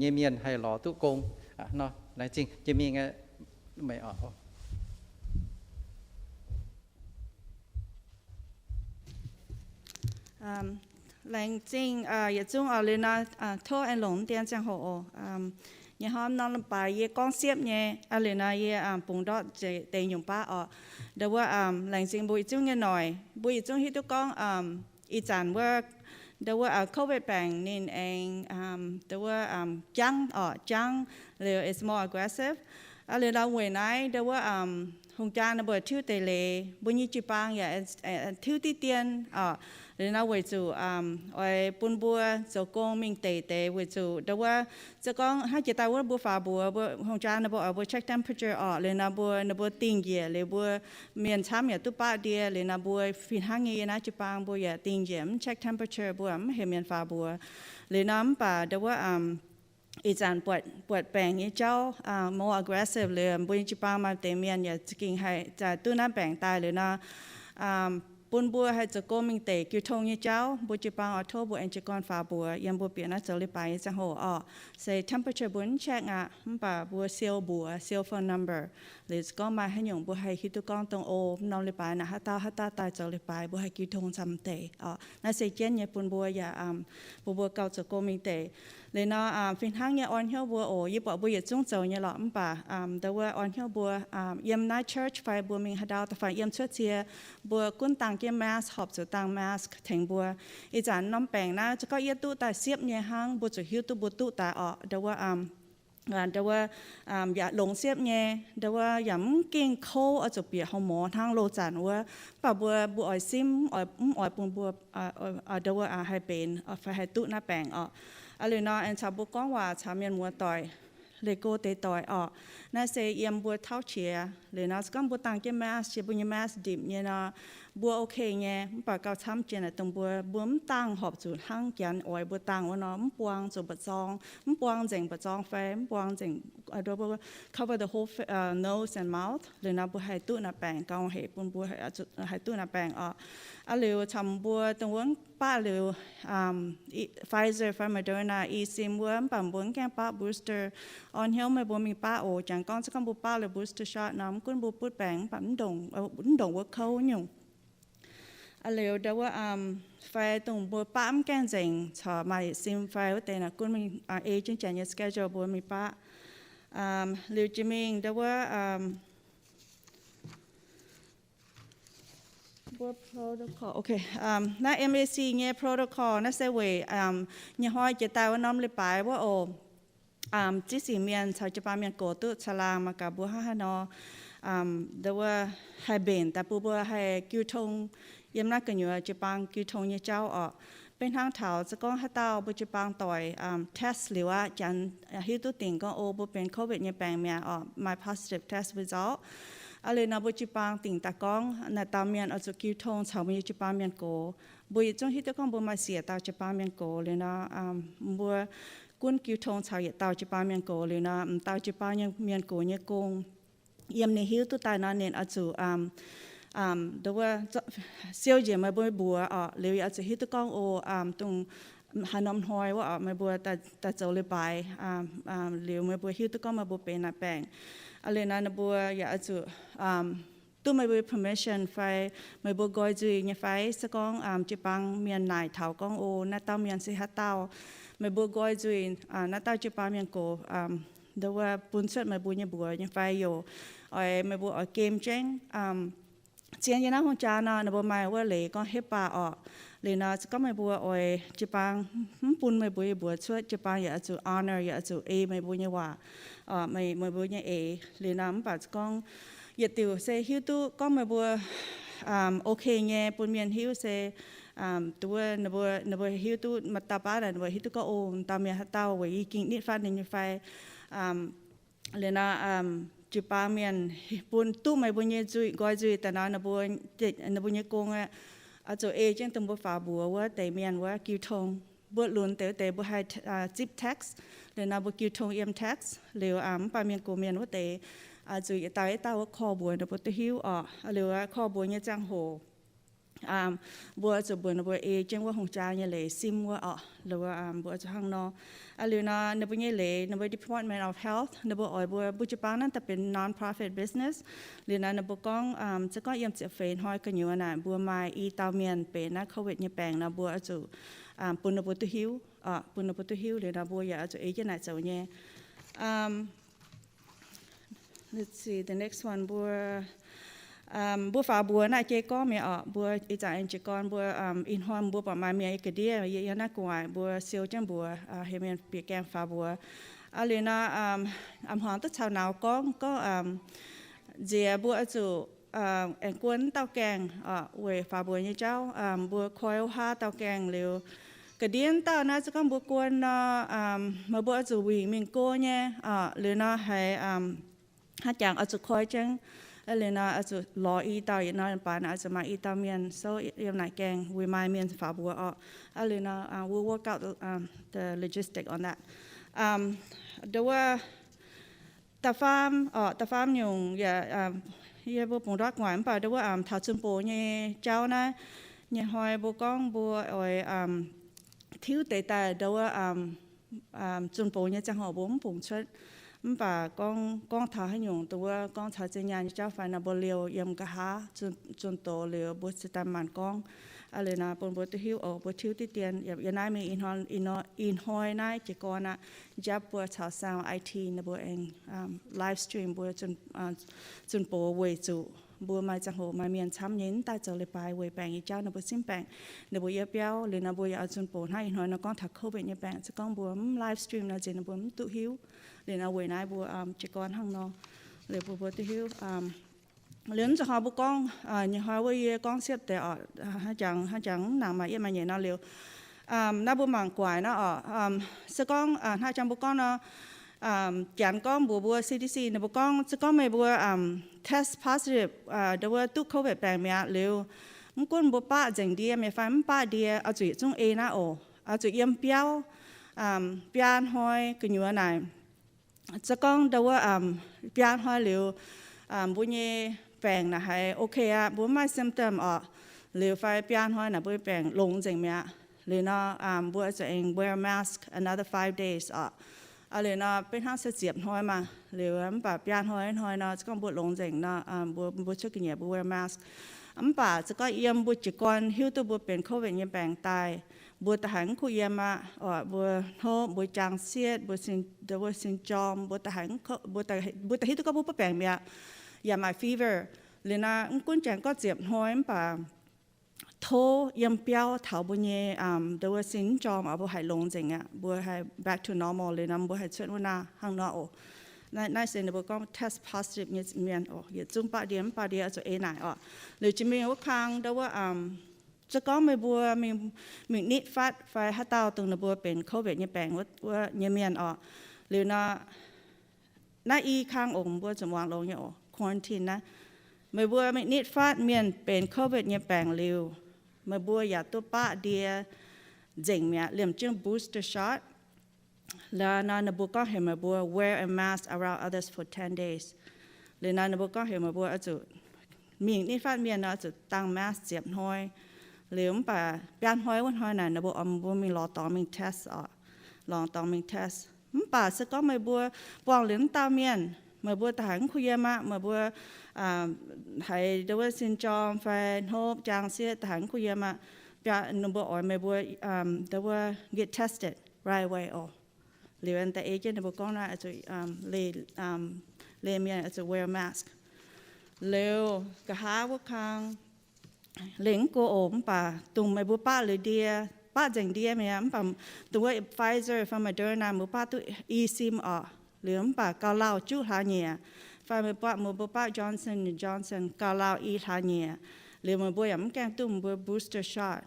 nyei mienh haih lorz duqv gong. Nor, laengz zingh jiex mingh. Laengz zingh yietc zungv oc. Liuz nor, tov aengx longc dien ziangh hoc oc. Nyei hnamv norm leiz-baaix yie gorngv siepv nyei. Liuz nor yie bungx ndortv deix nyungc baav oc. Ndau wuov, laengz zingh mbuo yietc zungv nyei noic. Mbuo yietc zungv hiuv duqv gorngv ih zanc wuov, ndau wuov, COVID baengc ninh aengx, ndau wuov, jangv oc, jangv. Liuz it's more aggressive. Liuz nor weic naaiv ndau wuov, hungh jaa ninh mbuo tiuv deix leiz, mbuo nyei jiu-baang yaac tiuv diqv dien oc. Liuz nor weic zuqc oix bun mbuo zoux gong mingh deic deix weic zuqc ndau wuov, se gorngv hnangv jiex daaih wuov mbuo faaux mbuox, mbuo hungh jaa ninh mbuo oix mbuo check temperature oc. Liuz nor mbuo, ninh mbuo dingh njiec liuz mbuo mienh camv yaac duqv baqv ndie. Liuz nor mbuo fih hnangv nyei yiem naaiv jiu-baang mbuo yaac dingh njiec mv check temperature, mbuo mv heuc mienh faaux mbuox. Liuz nor mv baac ndau wuov, ih zanc buatc, buatc baengc nyei jauv more aggressive liuz mbuo nyei jiu-baang maaih deix mienh yaac za'gengh haih duqv naaiv baengc daaih. Liuz nor bun mbuo haih zoux gong mingh deic jiu tong nyei jauv, mbuo jiu-baang oix tov mbuo aengx jiez gorn faaux mbuox yiem mbuo bieqc naaiv zoux leiz-baaix nyei ziangh hoc oc. Se temperature mbuo mv check aqv, mv baac mbuo siou mbuox, siou phone number. Liuz gorngv maaih haaix nyungc mbuo haih hiuv duqv gorngv dongh o, norm leiz-baaix naaic haaix dauh haaix dauh daaih zoux leiz-baaix, mbuo haih jiu tong camv deix oc. Naaiv se jienv nyei bun mbuo yaac, bun mbuo gauh zoux gong mingh deic. Liuz nor fih hnangv nyei orn hnyouv mbuo oc. Yie buatc mbuo yietc zungv zoux nyei lorqc, mv baac ndau wuov orn hnyouv mbuo yiem naaiv church fai mbuo mingh haaix ndau da'faanh yiem cuotv cie, mbuo gunv dangh jienv mask, horpc zuqc dangh mask tengx mbuo. Ih zanc norm baengc naaiv za'gengh yie duqv daaih siepv nyei hnangv, mbuo zuqc hiuv duqv mbuo duqv daaih oc. Ndau wuov, ndau wuov, yaac longx siepv nyei, ndau wuov yaac mv gengh kouv oix zuqc bieqc โรงหมอ hnangv loz zanc wuov. Mv baac mbuo, mbuo oix simv, mv oix bun mbuo ndau wuov haih benx fai haih duqv naaiv baengc oc. Liuz nor aengx caux mbuo gorngv waac caux mienh muoz-doic, leih go deix doic oc. Naaiv se yiem mbuo tauv qiex. Liuz nor se gorngv mbuo dangh jienv mask, se mbuo nyei mask ndipc nyei nor, mbuo ok nyei. Mv baac gauh camv jiex naaic dongh mbuo, mbuo mv dangh horpc zuqc hnangv janx oix mbuo dangh wuov nor, mv buang zuqc mba'zorng, mv buang nzengc mba'zorng fai mv buang nzengc cover the whole nose and mouth. Liuz nor mbuo haih duqv naaiv baengc, gauh hec bun mbuo haih duqv naaiv baengc oc. Liuz caux mbuo dongh wuov baqv liuz Pfizer fai Moderna i sim wuov, mv baac mbuo mv gaengh baqv booster. Orn hnyouv meih mbuo mingh baqv oc. Jangx gorngv se gorngv mbuo baqv liuz booster shot nor, mv gunv mbuo butv baengc mv baac mv ndongc wuov kouv nyungc. Liuz ndau wuov fai dongh mbuo baqv mv gaengh nzengc, caux maaih sim fai wuov deix naaic gunv mingh ei jienv janx nyei schedule mbuo mingh baqv. Liuz jiex mingh ndau wuov protocol, naaiv M A C nyei protocol naaiv se weic nyei hnoi jiex daaih wuov norm leiz-baaix wuov oc. Ziex sic mienh caux jiu-baang mienh gox duqv caangh laangh mangc gaax mbuo hnangv haaix nor ndau wuov haih mbenc daaih bun mbuo haih jiu tong yiem naaiv gu'nyuoz jiu-baang jiu tong nyei jauv oc. Beiv hnangv taux se gorngv haaix dauh mbuo jiu-baang doic test liuz aqv, janx hiuv duqv dingc gorngv o mbuo benx COVID nyei baengc mi'aqv oc, maaih positive test result. Liuz nor mbuo jiu-baang dingc daaih gorngv naaiv dauh mienh oix zuqc jiu tong caux mbuo nyei jiu-baang mienh gox. Mbuo yietc zungv hiuv duqv gorngv mbuo maaih siec dauh jiu-baang mienh gox. Liuz nor mbuo gunv jiu tong caux yietc dauh jiu-baang mienh gox. Liuz nor m'dauh jiu-baang mienh gox nyei gong, yiem ninh hiuv duqv daaih nor ninh oix zuqc ndau wuov siou njiec meih mbuo mbuox oc. Liuz yaac oix zuqc hiuv duqv gorngv o, dongh haaix norm hnoi wuov oc meih mbuo daaih zoux leiz-baaix, liuz meih mbuo hiuv duqv gorngv meih mbuo benx naaiv baengc. Liuz nor ninh mbuo yaac oix zuqc duqv meih mbuo permission fai meih mbuo nqoi nzuih nyei fai se gorngv jiu-baang mienh naaic taux gorngv o naaiv dauh mienh se haaix dauh, meih mbuo nqoi nzuih naaiv dauh jiu-baang mienh gox ndau wuov bun cuotv meih mbuo nyei mbuox nyei fai yoc. Oix meih mbuo oix gem jienv zien yiem naaiv hungh jaa nor ninh mbuo maaih wuov leiz gorngv HIPAA oc. Liuz nor se gorngv meih mbuo oix jiu-baang mv bun meih mbuo nyei mbuox cuotv, jiu-baang yaac oix zuqc honor, yaac oix zuqc ei meih mbuo nyei waac, meih mbuo nyei eix. Liuz nor mv baac se gorngv yietc diuc se hiuv duqv gorngv meih mbuo ok nyei bun mienh hiuv se ninh mbuo hiuv duqv maaih dauh baav naaic ninh mbuo hiuv duqv gorngv o dauh mienh haaix dauh weic yie gengh nitv fatv ninh nyei fai. Liuz nor jiu-baang mienh bun duqv meih mbuo nyei nzuih, nqoi nzuih daaih nor ninh mbuo nyei gong aeqv, oix zuqc ei jienv dongh mbuo faaux mbuox wuov deix mienh wuov jiu tong. Mbuo lunx deix wuov deix mbuo haih zipv text. Liuz nor mbuo jiu tong yiem text. Liuz mv baac mienh gox mienh wuov deix zuqc yietc dauh yietc dauh wuov korv mbuox ninh mbuo duqv hiuv oc. Liuz korv mbuox nyei ziangh hoc mbuo oix zuqc mbuox ninh mbuo ei jienv wuov hungh jaa nyei leiz sim wuov orqc. Mbuo oix zuqc hnangv nor. Liuz nor ninh mbuo nyei leiz, ninh mbuo Department of Health, ninh mbuo oix mbuo, mbuo jiu-baang naaiv daaih benx non-profit business. Liuz nor ninh mbuo gorngv, se gorngv yiem ziepc feix hnoi gu'nyuoz naaic mbuo maaih i dauh mienh benx naaiv COVID nyei baengc nor, mbuo oix zuqc bun ninh mbuo duqv hiuv, bun ninh mbuo duqv hiuv. Liuz nor mbuo yaac oix zuqc ei jienv naaic zoux nyei. Let's see, the next one, mbuo, mbuo faaux mbuox naaiv jei gorngv mi'aqv orqc. Mbuo ih zanc aengx jiez gorn mbuo, ih hnoi mbuo buatc maaih mienh yiem ga'ndiev, yiem naaiv gu'nguaaic mbuo siou jienv mbuox, heuc mienh bieqc gaengh faaux mbuox. Liuz nor, a'hmuangx duqv caux nauz gorngv, gorngv nziex mbuo oix zuqc aengx guon wuov dauh gaengh orqc, weic faaux mbuox nyei jauv. Mbuo koi wuov haav dauh gaengh liuz, ga'ndiev wuov dauh naaiv se gorngv mbuo guon nor, meih mbuo oix zuqc wingc mingh go nyei orqc. Liuz nor haiz hnangv jangx oix zuqc koi jienv. Liuz nor oix zuqc lorz i dauh, yietc norm baac naaic oix zuqc maaih i dauh mienh souv yiem naaic gaengh weic maaih mienh faaux mbuox orqc. Liuz nor we'll work out the logistic on that. Nduov wuov da'faam orqc, da'faam nyungc yaac, yie mbuo bungx ndortv gu'nguaaic mv baac nduov wuov taux zunh box nyei jauv naaiv, nyei hnoi mbuo gorngv mbuo oix tiuv deix daaih nduov wuov zunh box nyei ziangh hoc mbuo mv bungx cuotv. Mv baac gorngv, gorngv taux haaix nyungc nduov wuov gorngv caux zinh nyaanh nyei jauv fai nor, mbuo liouh yiem nqa'haav zunh doz liuz mbuo cingx daaih maanc gorngv. Liuz nor bun mbuo duqv hiuv oc, mbuo tiuv diqv dien yiem naaiv mingh, ih hnoi naaiv jiez gorn aqv, njapv mbuo caux sound I T ninh mbuo aengx live stream mbuo zunh box weic zuqc mbuo maaih ziangh hoc maaih mienh camv nyei mv daaih zoux leiz-baaix weic baengc nyei jauv, ninh mbuo simv baengc, ninh mbuo yiem biauv. Liuz nor mbuo yaac oix zunh box hnangv ih hnoi nor gorngv taux COVID nyei baengc, se gorngv mbuo mv live stream nor nziex ninh mbuo mv duqv hiuv. Liuz nor weic naaiv mbuo jiez gorn hnangv nor, liuz bun mbuo duqv hiuv. Liuz mv zuqc hnoi mbuo gorngv, nyei hnoi wuov yie gorngv siepv deix orqc, hnangv jangx, hnangv jangx mv nangc maaih yiem maaih nyeic nor liuz, naaiv mbuo mangc guaix nor orqc, se gorngv hnangv jangx mbuo gorngv nor, janx gorngv mbuox mbuo C D C ninh mbuo gorngv, se gorngv meih mbuo test positive, nduov wuov duqv COVID baengc mi'aqv liuz, mv gunv mbuo baqv nzengc ndie mienh fai mv baqv ndie, oix zuqc yietc zungv ei naaiv oc. Oix zuqc yiem biauv biaa hnoi gu'nyuoz naaic. Se gorngv nduov wuov biaa hnoi liuz, mbuo nyei baengc naaic haiz okay aqv, mbuo mv maaih symptom orqc, liuz fai biaa hnoi naaic mbuo nyei baengc longx nzengc mi'aqv, liuz nor mbuo oix zuqc aengx wear mask another five days orqc. Liuz nor beiv hnangv se ziepc hnoi maah, liuz mv baac biaa hnoi hnoi nor, se gorngv mbuo longx nzengc nor, mbuo, mbuo cuotv ga'nyiec mbuo wear mask. Mv baac se gorngv yiem mbuo jiez gorn hiuv duqv mbuo benx COVID nyei baengc daaih, mbuo da'haiz mv kuh yiem aqv, orqc, mbuo hnopv, mbuo jang sietv, mbuo sin, mbuo sin jorm, mbuo da'haiz, mbuo da'haiz, mbuo da'hiuv duqv gorngv mbuo butv baengc mi'aqv, yaac maaih fever. Liuz nor mv gunv janx gorngv ziepc hnoi mv baac tov yiem biauv taux mbuo nyei, nduov wuov sin mv jorm orqc, mbuo haih longx nzengc aqv, mbuo haih back to normal liuz nor mbuo haih cuotv wuov naaiv hnangv nor oc. Naaiv, naaiv se ninh mbuo gorngv test positive nyei mienh oc, yietc zungv baqv ndie mv baqv ndie oix zuqc ei naaic orqc. Liuz jiex mingh wuov kang nduov wuov, se gorngv meih mbuo mingh, mingh nitv fatv fai haaix dauh dongh ninh mbuo benx COVID nyei baengc wuov, wuov nyei mienh orqc, liuz nor naaiv i kang ongx mbuo zuqc muangx longx nyei oc, quarantine naaiv. Meih mbuo mingh nitv fatv mienh benx COVID nyei baengc liuz, meih mbuo yaac duqv baqv ndie nzengc mi'aqv, liemh jienv booster shot. Liuz nor ninh mbuo gorngv heuc meih mbuo wear a mask around others for ten days. Liuz nor ninh mbuo gorngv heuc meih mbuo oix zuqc mingh nitv fatv mienh nor oix zuqc dangh mask ziepc hnoi. Liuz mv baac biaa hnoi wuov hnoi naaic ninh mbuo oix mbuo mingh lorz dorngx mingh test orqc, lorz dorngx mingh test. Mv baac se gorngv meih mbuo buangh liuz mv dauh mienh, meih mbuo da'haiz mv kuh yiem aqv, meih mbuo haiz nduov wuov sin jorm fai hnopv jang sietv da'haiz mv kuh yiem aqv, ninh mbuo oix meih mbuo nduov wuov get tested right away oc. Liuz da'ei jienv ninh mbuo gorngv naaiv, leih mienh oix zuqc wear mask. Liuz nqa'haav wuov kang leih mv go oc, mv baac dongh meih mbuo baqv liuz ndie, baqv nzengc ndie mi'aqv, mv baac dongh wuov Pfizer fai Moderna meih mbuo baqv duqv i sim orqc, liuz mv baac gauh lauh juqv hlaax nyieqc. Fai meih mbuo, meih mbuo baqv Johnson and Johnson gauh lauh i hlaax nyieqc. Liuz meih mbuo yaac mv gaengh duqv meih mbuo booster shot.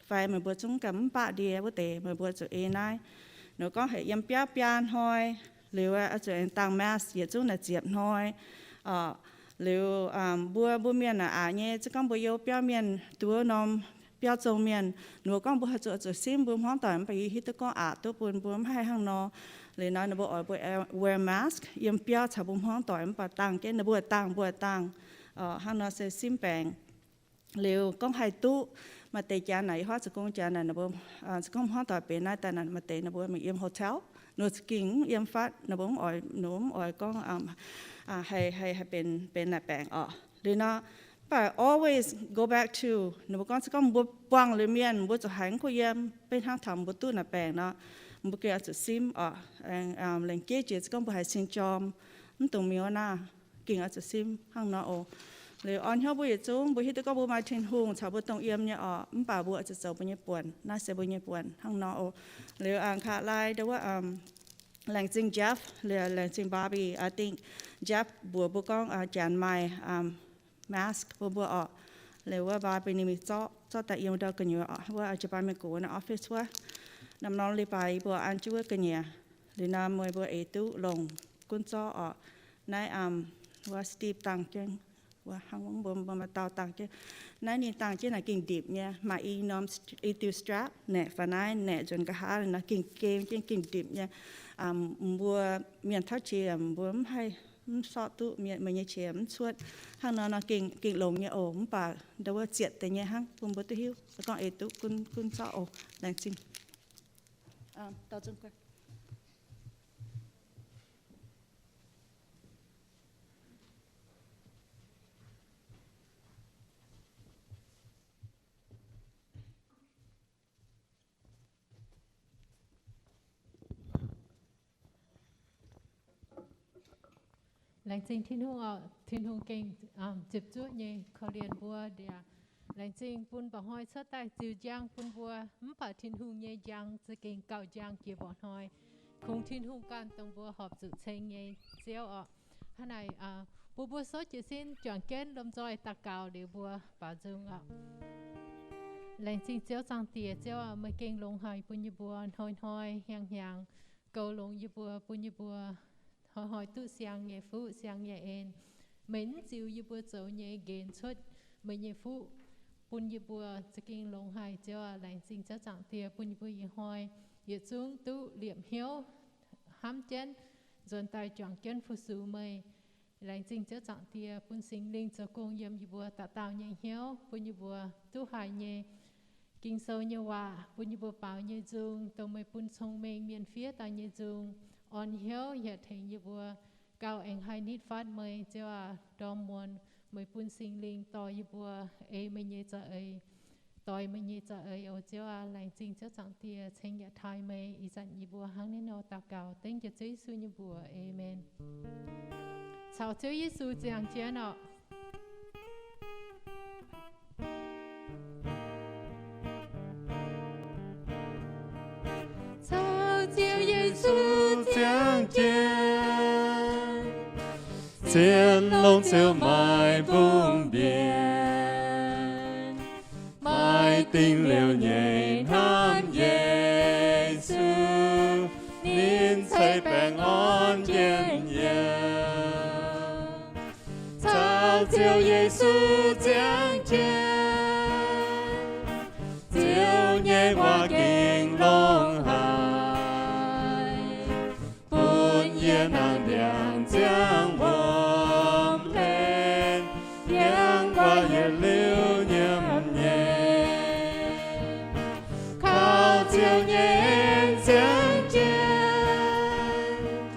Fai meih mbuo zungv ganh mv baqv ndie wuov deix, meih mbuo zuqc ei naaiv. Ninh gorngv heuc yiem biauv biaa hnoi, liuz oix zuqc dangh mask yietc zungv naaic ziepc hnoi. Liuz mbuo, mbuo mienh naaic aqc nyei, se gorngv mbuo you biauv mienh, nduov norm biauv zong mienh, ninh mbuo gorngv mbuo haih zuqc, zuqc simv mbuo hmuangv doic, mv baac yie hiuv duqv gorngv aqc duqv bun mbuo mv haih hnangv nor. Liuz nor ninh mbuo oix mbuo wear mask yiem biauv caux mbuo hmuangv doic, mv baac dangh jienv ninh mbuo dangh, mbuo dangh. Hnangv nor se simv baengc. Liuz gorngv haih duqv maaih deix jaax naaic, yie huaav zoux gong jaax naaic, ninh mbuo zoux gong hmuangv doic benx naaiv daaih naaic, maaih deix ninh mbuo mingh yiem hotel, ninh mbuo za'gengh mv yiem fatv, ninh mbuo mv oix, ninh mbuo mv oix gorngv haih, haih, haih benx, benx naaic baengc orqc. Liuz nor, mv baac always go back to, ninh mbuo gorngv se gorngv mbuo buangh liuz mienh, mbuo zuqc haiz mv kuv yiem, beiv hnangv taux mbuo duqv naaic baengc nor, mbuo gengh oix zuqc simv orqc. Laengz jeiv jiex se gorngv mbuo haiz sin jorm, mv dungx miuc naah, gengh oix zuqc simv hnangv nor oc. Liuz orn hnyouv mbuo yietc zungv, mbuo hiuv duqv gorngv mbuo maaih Tin-Hungh caux mbuo dongh yiem nyei orqc, mv baac mbuo oix zuqc zoux mbuo nyei buonc. Naaiv se mbuo nyei buonc hnangv nor oc. Liuz aa, kaav lai ndo wuov, laengz zingh Jeff, liuz laengz zingh Barbie. I think Jeff mbuox mbuo gorngv janx maaih mask bun mbuo orqc. Liuz wuov Barbie ninh mingh zorqv, zorqv daaih yiem ndau gu'nyuoz wuov jiu-baang mienh gox naaiv office wuov. Norm norm leiz-baaix yie mbuo an jienv wuov ga'nyiec. Liuz nor meih mbuo eix duqv longc gunv zorqv orqc. Naaiv wuov Steve dangh jienv, wuov hnangv mbuo, mbuo maaih dauh dangh jienv. Naaiv ninh dangh jienv naaic gengh ndipc nyei, maaih i norm, i diuh strap naeqc fai naaiv naeqc nzuonx nqa'haav nor gengh gem jienv gengh ndipc nyei. Mbuo mienh tauv jiex mbuo mv haih, mv sortv duqv mienh, meih nyei qiex mv cuotv. Hnangv nor nor gengh, gengh longx nyei oc. Mv baac ndo wuov zietc deix nyei hnangv bun mbuo duqv hiuv, gorngv eix duqv gunv, gunv zorqv oc. Laengz zingh. Laengz zingh Tin-Hungh oc. Tin-Hungh gengh ziepc zuoqv nyei korv-lienh mbuo ndiac. Laengz zingh bun mba'hnoi cuotv daaih ziux njang bun mbuo. Mv baac Tin-Hungh nyei njang za'gengh gauh njang jiex mba'hnoi. Kungx Tin-Hungh ganh dongh mbuo horpc zuqc ceng nyei Ziouv orqc. Hnangv naaic, bun mbuo souv jiez sin juangc jienv lomh nzoih daux gaux liuz mbuo baaux nzung orqc. Laengz zingh Ziouv Zaangc Diex. Ziouv aac, meih gengh longx haic bun yie mbuo hnoi-hnoi hnyangx-hnyangx goux longx yie mbuo, bun yie mbuo hnoi-hnoi duqv siang nyei fuqv, siang nyei en. Meih mv ziux yie mbuo zoux nyei nqenx cuotv meih nyei fuqv bun yie mbuo za'gengh longx haic. Ziouv aac, laengz zingh Ziouv Zaangc Diex bun yie mbuo ih hnoi yietc zungv duqv liepc hnyouv hnamv jienv nzuonx daaih juangc jienv fu-sux meih. Laengz zingh Ziouv Zaangc Diex bun Singx Lingh zoux gong yiem yie mbuo dauh dauh nyei hnyouv, bun yie mbuo duqv haiz nyei Ging-Sou nyei waac, bun yie mbuo baaux nyei nzung, dongh meih bun cong-mengh mienh fiev daaih nyei nzung, orn hnyouv yaac tengx yie mbuo gauh aengx haih nitv fatv meih. Ziouv aac, ndorm muonz meih bun Singx Lingh dorh yie mbuo ei meih nyei za'eix, doix meih nyei za'eix oc. Ziouv aac, laengz zingh Ziouv Zaangc Diex ceng yaac taaih meih. Ih zanc yie mbuo hnangv naaiv nor daux gaux dengv jiex Ziouv Yesu nyei mbuox. Aamen. Caux Ziouv Yesu ziangh jienv orqc. Caux Ziouv Yesu ziangh jienv, zien longx Ziouv maaih mbungv mbienc. Maaih dingc liouh nyei hnamv Yesu, ninh ceix baengc orn njien-youh. Caux Ziouv Yesu ziangh jienv, Ziouv nyei waac gengh longx haic, bun yie nangc ndiangx ziangh wuom hlen, yiem guaax yietc liuz nyiemc nyei. Kaux Ziouv nyei en ziangh jienv,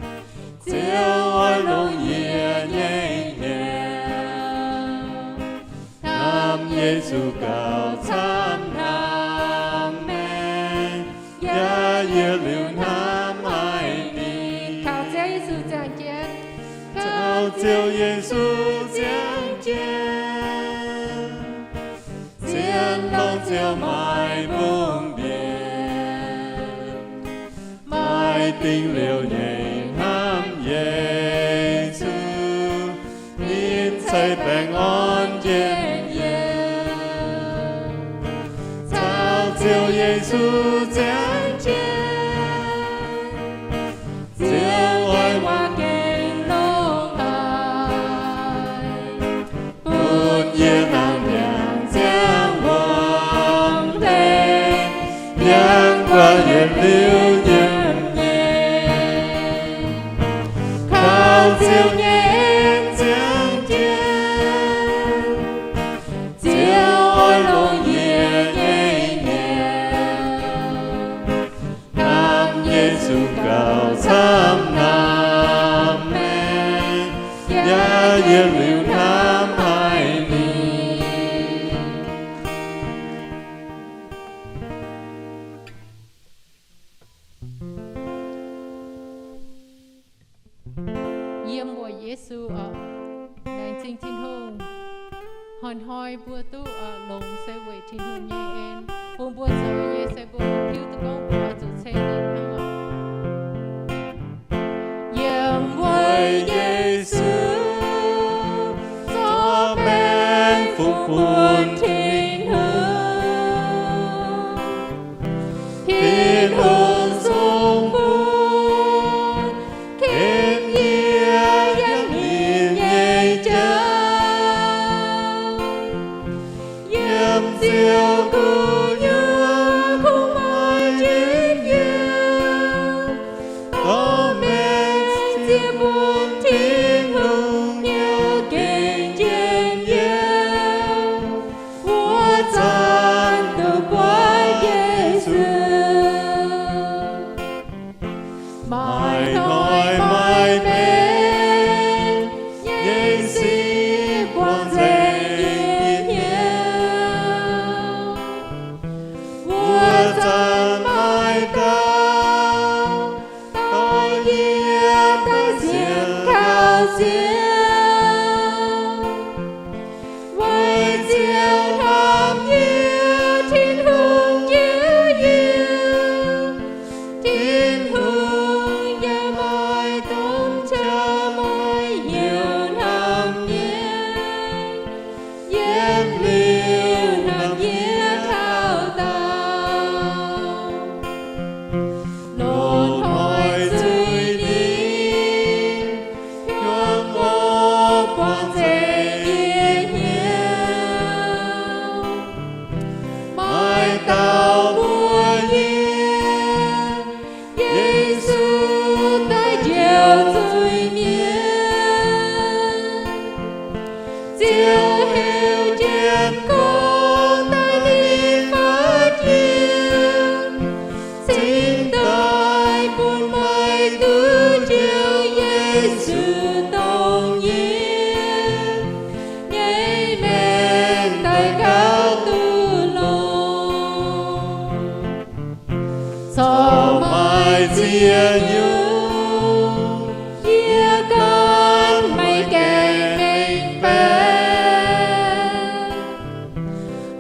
Ziouv oix longc yie nyei hnyouv. Hnamv Yesu gauh camv hnamv maengx, yaac yietc liuz hnamv haic ninh. Kaux Ziouv Yesu ziangh jienv, caux Ziouv Yesu ziangh jienv, zien longx Ziouv maaih mbungv mbienc. Maaih dingc liouh nyei hnamv Yesu, ninh ceix baengc orn njien-youh. Caux Ziouv Yesu ziangh jienv, Ziouv nyei waac gengh longx haic, bun yie nangc ndiangx ziangh wuom hlen, yiem guaax yietc liuz nyiemc nyei. Kaux Ziouv nyei en ziangh jienv, Ziouv liuz hnamv haic ninh. Yiem mbuo Yesu oc, laengz zingh Tin-Hungh. Hnoi-hnoi mbuo duqv oc longx se weic Tin-Hungh nyei en, bun mbuo zoux nyei se mbuo hiuv duqv gorngv mbuo oix zuqc ceng ninh hnangv oc. Yiem weic Yesu zorqv maengc fuqv bun Tin-Hungh. Tin-Hungh sung bun ken yie yangh ninh nyei jauv. Yiem Ziouv gu'nyuoz kungx maaih njien-youh. Dorh maengc zieqc bun Tin-Hungh nyei gengh njien-youh. Wuov zanc duqv buatc Yesu. Maaih hnoi maaih benx nyei sic buangh nzengc yie hnyouv. Wuov zanc maaih dauh dorh yie daaih sienx kaux Ziouv. Weic Ziouv hnamv yie, Tin-Hungh njiec yie. Tin-Hungh yaac maaih domh qaqv maaih hnyouv hnamv yie, yiem liuz hnamv yie taux daauh. Loz-hnoi zuiz-ningv hiuang orqv buangh nzengc yie hnyouv. Maaih dauh mbuox yie, Yesu daaih njoux zuiz-mienh. Ziouv heuc jienv gorngv daaih ninh fatv yie, cingx daaih bun meih duqv njoux Yesu dongh yie nyei maengc daaih gaux duqv longx. Corc maaih ziex nyungc yie ganh maiv gaengh mengh baeqc.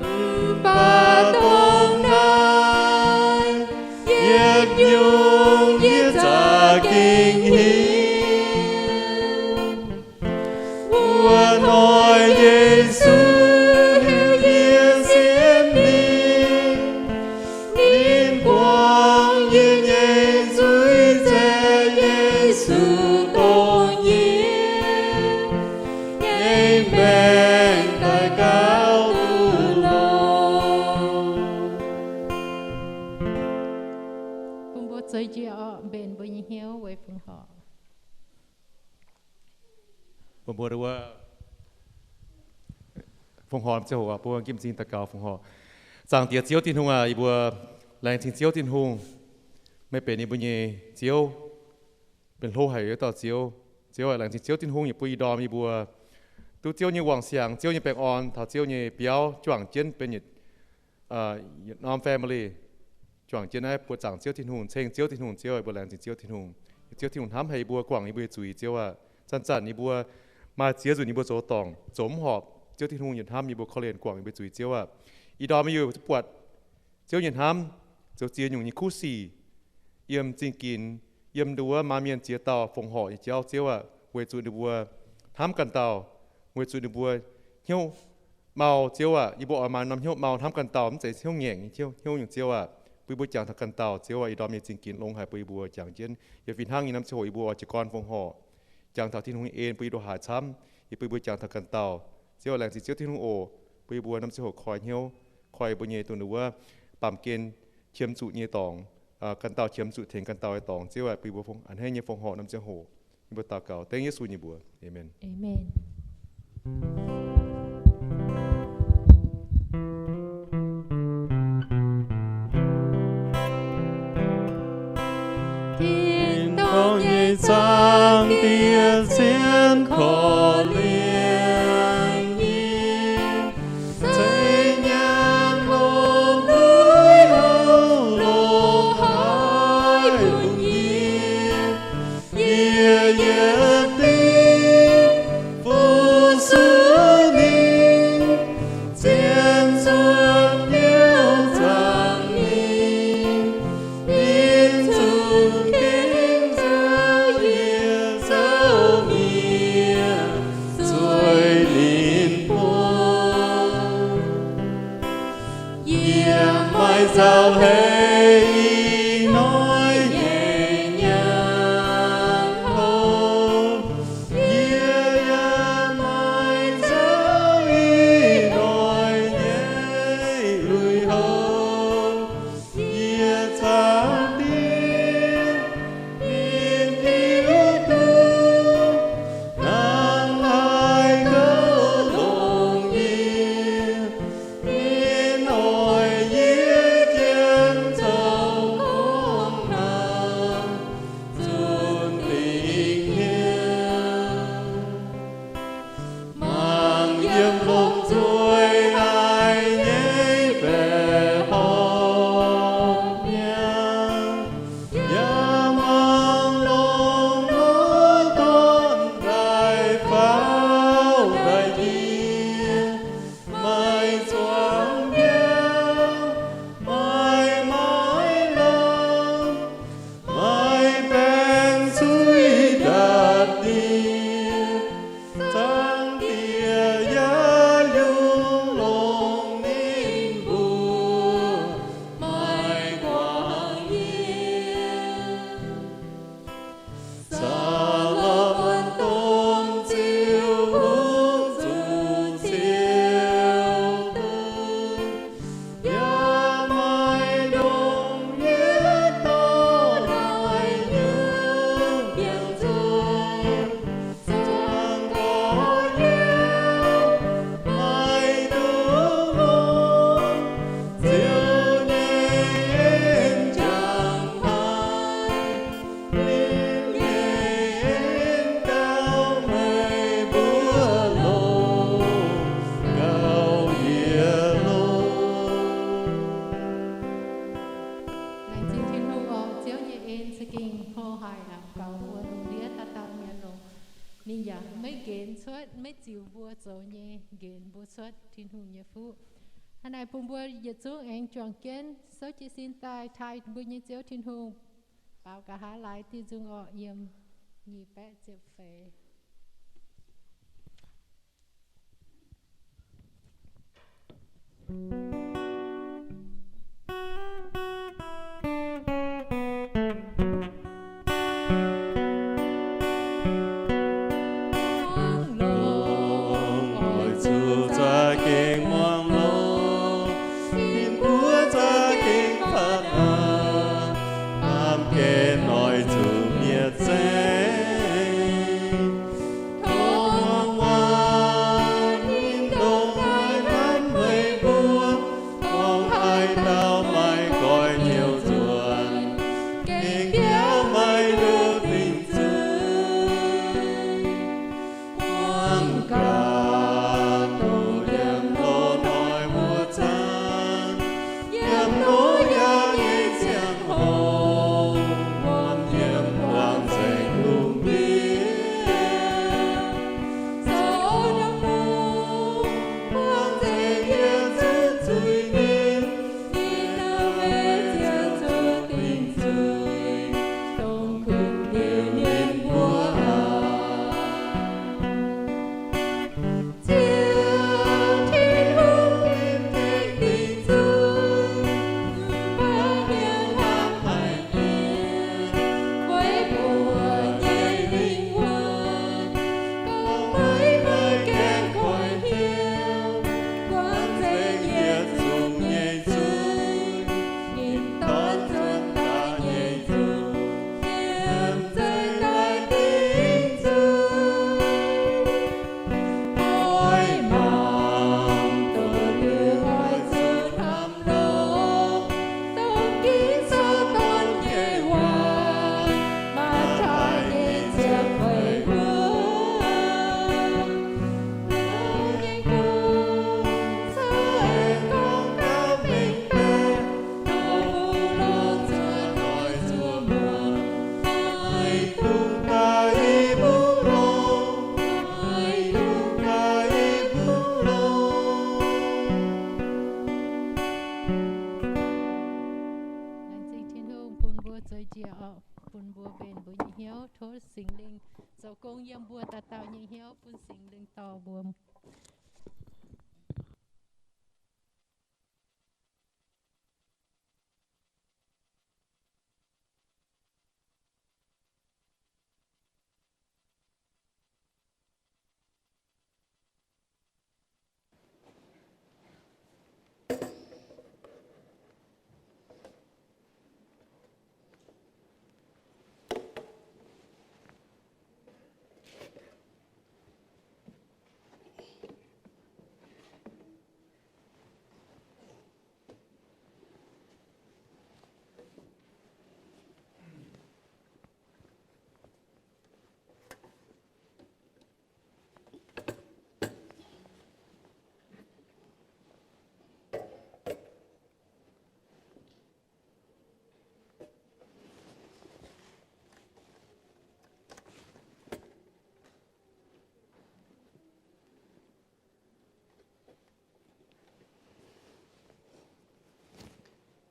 Mv baac dongh naaiv yietc nyungc yie za'gengh hiuv. Wuov hnoi Yesu heuc yie sienx ninh, ninh buangh yie nyei nzuih nzaeqc. Yesu dongh yie nyei maengc daaih gaux duqv longx. Bun mbuo zoux njiec orqc, mbenc mbuo nyei hnyouv weic fongc horc. Bun mbuo wuov fongc horc ziangh hoc, bun mbuo nqemh m'zing daux gaux fongc horc. Zaangc Diex Ziouv Tin-Hungh aac, yie mbuo laengz zingh Ziouv Tin-Hungh. Meih benx yie mbuo nyei Ziouv, benx hlo haic wuov dauh Ziouv. Ziouv aac, laengz zingh Ziouv Tin-Hungh yietc bun ih ndorm yie mbuo duqv Ziouv nyei wangc siangx, Ziouv nyei baengh orn, taux Ziouv nyei biauv juangc jienv benx yietc norm family, juangc jienv naaiv buoqc zaangc Ziouv Tin-Hungh, ceng Ziouv Tin-Hungh. Ziouv aac, yie mbuo laengz zingh Ziouv Tin-Hungh. Ziouv Tin-Hungh hnamv haic yie mbuo, guangc yie mbuo nyei zuiz, Ziouv aac. Zanc-zanc yie mbuo maaih ziex nzunc yie mbuo zoux dorngc, zoux mv horpc. Ziouv Tin-Hungh yietc hnamv yie mbuo korv-lienh guangc yie mbuo zuiz, Ziouv aac. Ih ndorm yie mbuo duqv buatc Ziouv nyei hnamv, zoux ziex nyungc nyei kuv sic, yiem zingh ginx, yiem nduov maanc mienh ziex dauh fongc horc nyei jauv, Ziouv aac, weic zuqc ninh mbuo hnamv ganh dauh, weic zuqc ninh mbuo hnyouv mau, Ziouv aac. Yie mbuo oix maaih norm hnyouv mau hnamv ganh dauh, mv zeiz hnyouv ngaengc nyei hnyouv nyungc, Ziouv aac. Bun yie mbuo jangx taux ganh dauh, Ziouv aac. Ih ndorm nyei zingh ginx longx haic bun yie mbuo jangx jienv. Yie fih hnangv nyei norm ziangh hoc yie mbuo oix jiez gorn fongc horc, jangx taux Tin-Hungh nyei en bun yie nduov haaix camv, yie bun yie mbuo jangx taux ganh dauh. Ziouv aac, laengz zingh Ziouv Tin-Hungh oc, bun yie mbuo norm ziangh hoc koi hnyouv, koi yie mbuo nyei dongh wuov baamh gen qiemx zuqc nyei dorngx, ganh dauh qiemx zuqc tengx ganh dauh nyei dorngx, Ziouv aac. Bun yie mbuo a'hneiv nyei fongc horc norm ziangh hoc. Yie mbuo daux gaux dengv Yesu nyei mbuox. Aamen. Tin-dorngh nyei Zaangc Diex, sienx korv-lienh yietc dingc fu-sux ninh, zien zuov biauv zaangc ninh, ninh zungv gengh nzauh yie, nzauh mienh zueih ninh mbuo. Yie maiv zaux heix ih hnoi nyei nyaanh houv, yie yaac maiv zaux ih hnoi nyei lui-houx. Yie Zaangc Diex, ninh hiuv duqv hnangv haaix gouv longx nyei. Ninh oix yie jienv zoux gorngv naaic zunc dingc hnyouv. Mangc yiem lomh nzoih naaiv nyei baeqc horngh mi'aqv, yaac mangc longx nor dorn daaih faaux daaih yie, maaih zuangx biauv, maaih maaiz lamh, maaih baengc cuiv ndatc nie. Zaangc Diex yaac yungz longx ninh mbuo maaih guangc yie. Saa^lo^morn domh ziux hungh zuqc ciouv duqv, yaac maaih ndongc yietc dorngx naaiv nyungc biangh nzoih, zuangx gorx-youz maaih duqv longc Ziouv nyei en jangx haic. Ninh nyei en gauh meih mbuo longc gauh yietc longx. Laengz zingh Tin-Hungh oc. Ziouv nyei en za'gengh hlo haic aqv, gaux mbuo lungh ndiev dauh dauh mienh longc. Ninh yaac maiv nqenx cuotv, maiv ziux mbuo zoux nyei nqenx mbuo cuotv Tin-Hungh nyei fuqv. Hnangv naaic bun mbuo yietc zungv aengx juangc jienv souv jiez sin daaih taaih mbuo nyei Ziouv Tin-Hungh. Baaux nqa'haav laaix diuh nzung orqc, yiem nyic baeqv ziepc feix. Muangx longx, oix zuqc za'gengh muangx longx, ninh mbuo za'gengh fatv aqv, baamh gen oix zuqc mietc zengx. Tov muangx waac, ninh dongh maaih hnamv meih mbuo. Singx Lingh zoux gong yiem mbuo dauh dauh nyei hnyouv, bun Singx Lingh dorh mbuo.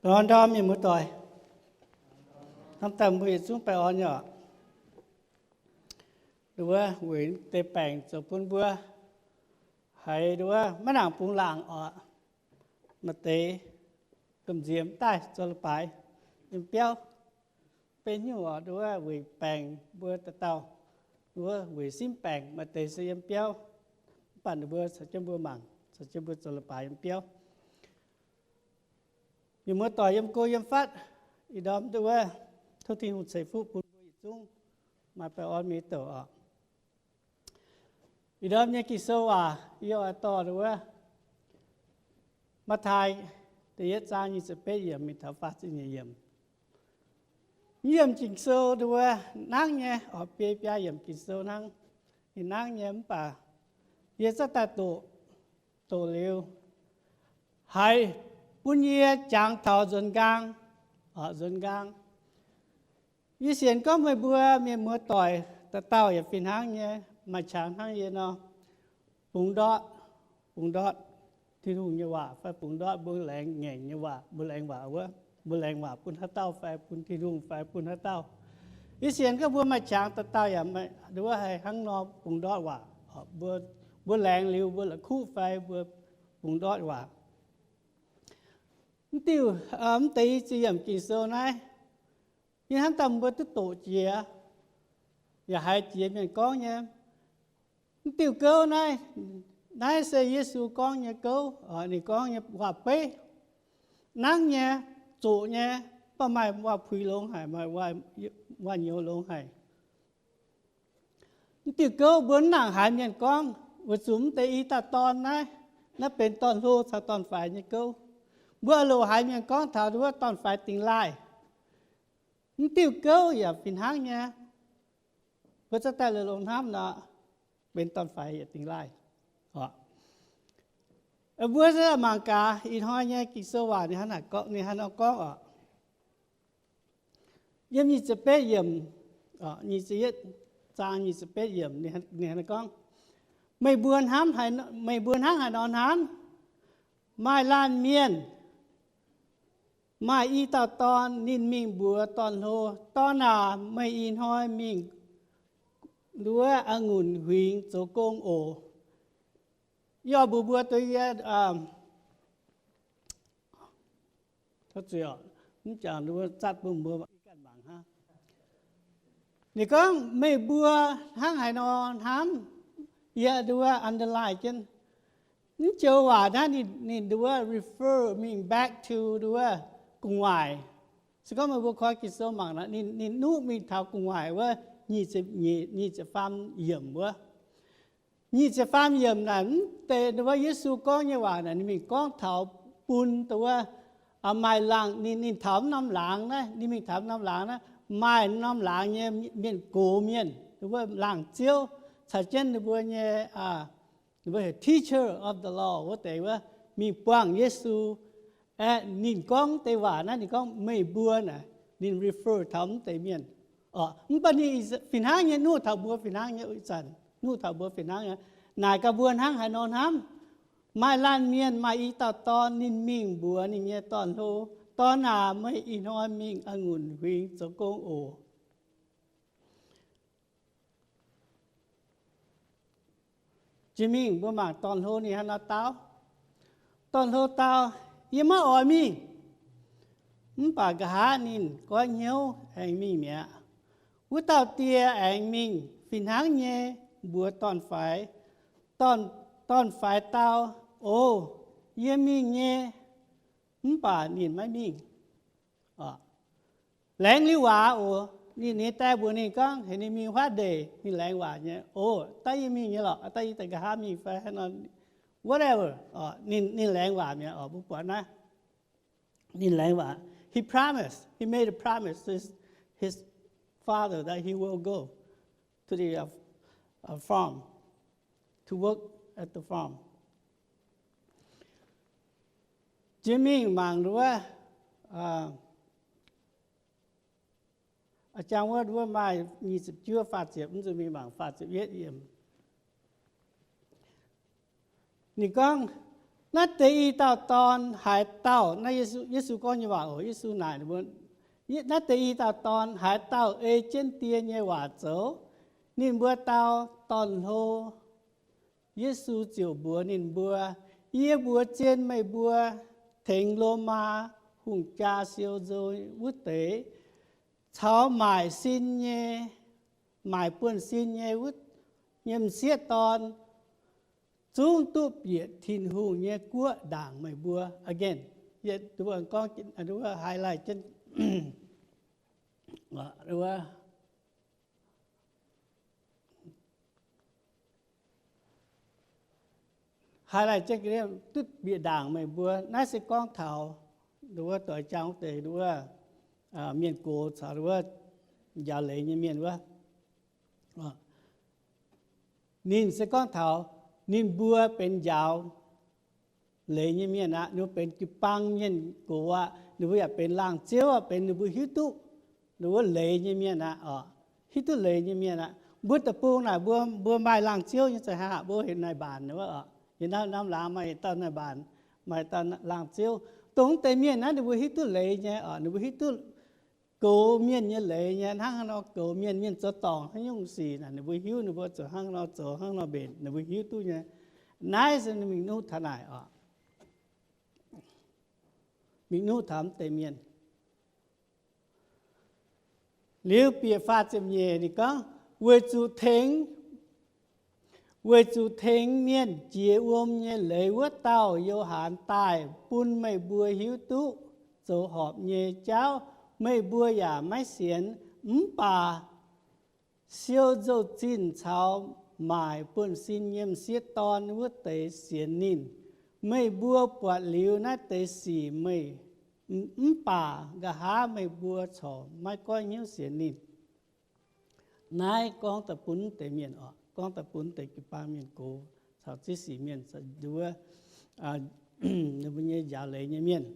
Ndorm-ndorm mienh muoz-doic, hnamv daaih mbuo yietc zungv baengh orn nyei oc. Nduov wuov, weic deix baengc zoux bun mbuo haiz nduov wuov maiv nangc bungx laangc oc. Maaih deix gamh nziex mv daaih zoux leiz-baaix yiem biauv. Benx nyungc oc, nduov wuov weic baengc mbuo dauh dauh, nduov wuov weic simv baengc maaih deix se yiem biauv. Mv baac ninh mbuo caux jienv mbuo mangc, caux jienv mbuo zoux leiz-baaix yiem biauv. Mienh muoz-doic yiem go yiem fatv, ih ndorm nduov wuov tov Tin-Hungh ceix fuqv bun mbuo yietc zungv maaih baengh orn mienh douc oc. Ih ndorm nyei Ging-Sou waac yie oix dorh nduov wuov Matv^taai da'yietv zaang nyic ziepc betv yiemc mingh taux faah ziepc nyeic yiemc. Yiem Ging-Sou nduov wuov hnangv nyei oc, biei biaa yiemc Ging-Sou hnangv. Ninh hnangv nyei mv baac yie zaqv daaih doqc, doqc liuz haiz bun yie jangx taux nzuonx nqaang, nzuonx nqaang. Yie sienx gorngv meih mbuo mienh muoz-doic dauh dauh yaac fih hnangv nyei, maaih qangx hnangv yie nor, bungx ndortv, bungx ndortv Tin-Hungh nyei waac fai bungx ndortv mbuo laengz ngaengc nyei waac, mbuo laengz waac wuov, mbuo laengz waac bun haaix dauh fai bun Tin-Hungh fai bun haaix dauh. Yie sienx gorngv mbuo maaih qangx dauh dauh yaac nduov haih hnangv nor bungx ndortv waac. Mbuo, mbuo laengz liuz mbuo la'kuqv fai mbuo bungx ndortv waac. Mv diuh, mv deix i ziex yiemc Ging-Sou naaiv, yie hnamv daaih mbuo duqv doqc jiex, yaac haiz jiex mienh gorngv nyei. Mv diuh gouv naaiv, naaiv se Yesu gorngv nyei gouv, ninh gorngv nyei waac-beiv. Nangv nyei, zoqc nyei, mv baac maaih waac-puix longx haic, maaih waac-nyouz longx haic. Mv diuh gouv mbuo mv nangc haiz mienh gorngv, weic zuqc mv deix i dauh dorn naaiv, naaiv benx dorn-hlo caux dorn-faix nyei gouv. Mbuo loc haiz mienh gorngv taux nduov dorn-faix dingx laaih. Mv diuh gouv yaac fih hnangv nyei. Mbuo zaqv daaih longx-longx hnamv nor, benx dorn-faix yaac dingx laaih. Mbuo mangc gaax ih hnoi nyei Ging-Sou waac ninh hnangv nor gorngv oc. Yiem nyic ziepc betv yiemc, nyic ziepc yietv zaang nyic ziepc betv yiemc, ninh hnangv nor gorngv, meih mbuo hnamv, meih mbuo hnangv haaix nor hnamv? Maaih laanh mienh, maaih i dauh dorn, ninh mingh mbuox dorn-hlo, Dorn aac, meih ih hnoi mingh nduov a'ngunc huingx zoux gong oc. Yie oix mbuox mbuo duqv yie, mv jangx zatv bun mbuo ganh mangc hnangv. Ninh gorngv, meih mbuo hnangv haaix nor hnamv? Yie nduov underline jienv. Mv joux waac naaiv ninh nduov refer mingh back to nduov gu'nguaaic. Se gorngv meih mbuo koi Ging-Sou mangc, ninh nuqv mingh taux gu'nguaaic wuov, nyic ziepc faam yiemc wuov. Nyic ziepc faam yiemc naaic mv deix nduov Yesu gorngv nyei waac naaic ninh mingh gorngv taux bun nduov maaih laangz, ninh taux mv norm laangz naaiv, ninh mingh taux mv norm laangz naaiv, maaih norm laangz nyei mienh gox mienh, nduov laangz ziouv caux jienv ninh mbuo nyei, ninh mbuo heuc teacher of the law wuov deix wuov, mingh buangh Yesu. Aeqv, ninh gorngv deix waac naaiv ninh gorngv meih mbuo naaic, ninh refer taux mv deix mienh. Mv baac ninh fih hnangv nyei nuqv taux mbuo fih hnangv nyei, ih zanc nuqv taux mbuo fih hnangv nyei. Naaic gaax mbuo hnangv haaix nor hnamv? Maaih laanh mienh maaih i dauh dorn, ninh mingh mbuox ninh nyei dorn-hlo, Dorn aac, meih ih hnoi mingh a'ngunc huingx zoux gong oc. Jiex mingh mbuo mangc dorn-hlo ninh hnangv nor dau. Dorn-hlo dau, Yie maiv oix mingh. Mv baac nqa'haav ninh goiv hnyouv aengx mingh mi'aqv. Wuov dauh die aengx mingh fih hnangv nyei mbuox dorn-faix. Dorn-faix dau, O, yie mingh nyei. Mv baac ninh maiv mingh. Laengz liuz waac oc. Ninh nyei die mbuox ninh gorngv heuc ninh mingh huaav ndeic, ninh laengz waac nyei, O, daaih yie mingh nyei lorqc, daaih yie daaih nqa'haav mingh fai hnangv nor, whatever. Ninh laengz waac mi'aqv oc. Mbuo buatc naaiv, ninh laengz waac. He promised, he made a promise to his, his father that he will go to the uh, uh, farm, to work at the farm. Jiex mingh mangc wuov, jang wuov, wuov maaih nyic ziepc juov faah ziepc, mv zuqc mingh mangc faah ziepc yietv yiem. Ninh gorngv, Naaiv deix i dauh dorn haaix dauh, naaiv Yesu, Yesu gorngv nyei waac oc. Yesu naaic, Naaiv deix i dauh dorn haaix dauh ei jienv die nyei waac zoux? Ninh mbuo dau, Dorn-hlo. Yesu ziouc mbuox ninh mbuo, Yie mbuox zien meih mbuo, tengx Lomaa hungh jaa siou nzou wuov deix, caux maaic sin nyei, maaic buonv-sin nyei wuov, nyei m'sieqv dorn, zungv duqv bieqc Tin-Hungh nyei guoqv ndaangc meih mbuo. Again, highlight jienv, highlight jienv, duqv bieqc ndaangc meih mbuo. Naaiv se gorngv taux wuov doix jaang wuov deix wuov mienh gox caux wuov njaaux leiz nyei mienh wuov. Ninh se gorngv taux ninh mbuo benx njaaux leiz nyei mienh aqv. Ninh mbuo benx jiu-baang mienh gox aqv. Ninh mbuo yaac benx laangh ziouv aqv, benx ninh mbuo hiuv duqv ninh wuov leiz nyei mienh aqv oc. Hiuv duqv leiz nyei mienh aqv. Mbuo deic-bung naaic mbuo, mbuo maaih laangh ziouv nyei za'haav, mbuo heuc naaic mbaanc wuov oc. Yiem naaiv norm laangz maaih dauh naaic mbaanc, maaih dauh laangh ziouv. Dongh deix mienh naaiv ninh mbuo hiuv duqv leiz nyei oc. Ninh mbuo hiuv duqv goux mienh nyei leiz nyei, hnangv haaix nor goux mienh, mienh zoux dorngc haaix nyungc sic naaic, ninh mbuo hiuv, ninh mbuo zuqc hnangv nor zoux, hnangv nor mbenc, ninh mbuo hiuv duqv nyei. Naaiv se mingh nuqv taux naaic oc. Mingh nuqv taux mv deix mienh. Liuz bieqc faah ziepc nyeic ninh gorngv, weic zuqc tengx, weic zuqc tengx mienh jiex wuom nyei leiz wuov dauh Yo^han daaih bun meih mbuo hiuv duqv zoux horpc nyei jauv, meih mbuo yaac maiv sienx. Mv baac siou nzou-zinh caux maaic buonv-sin nyei m'sieqv dorn wuov deix sienx ninh. Meih mbuo buatc liuz naaiv deix sic meih, mv baac nqa'haav meih mbuo corc maiv goiv hnyouv sienx ninh. Naaiv gorngv daaih bun deix mienh oc, gorngv daaih bun deix jiu-baang mienh gox caux ziex sic mienh, wuov, ninh mbuo nyei njaaux leiz nyei mienh.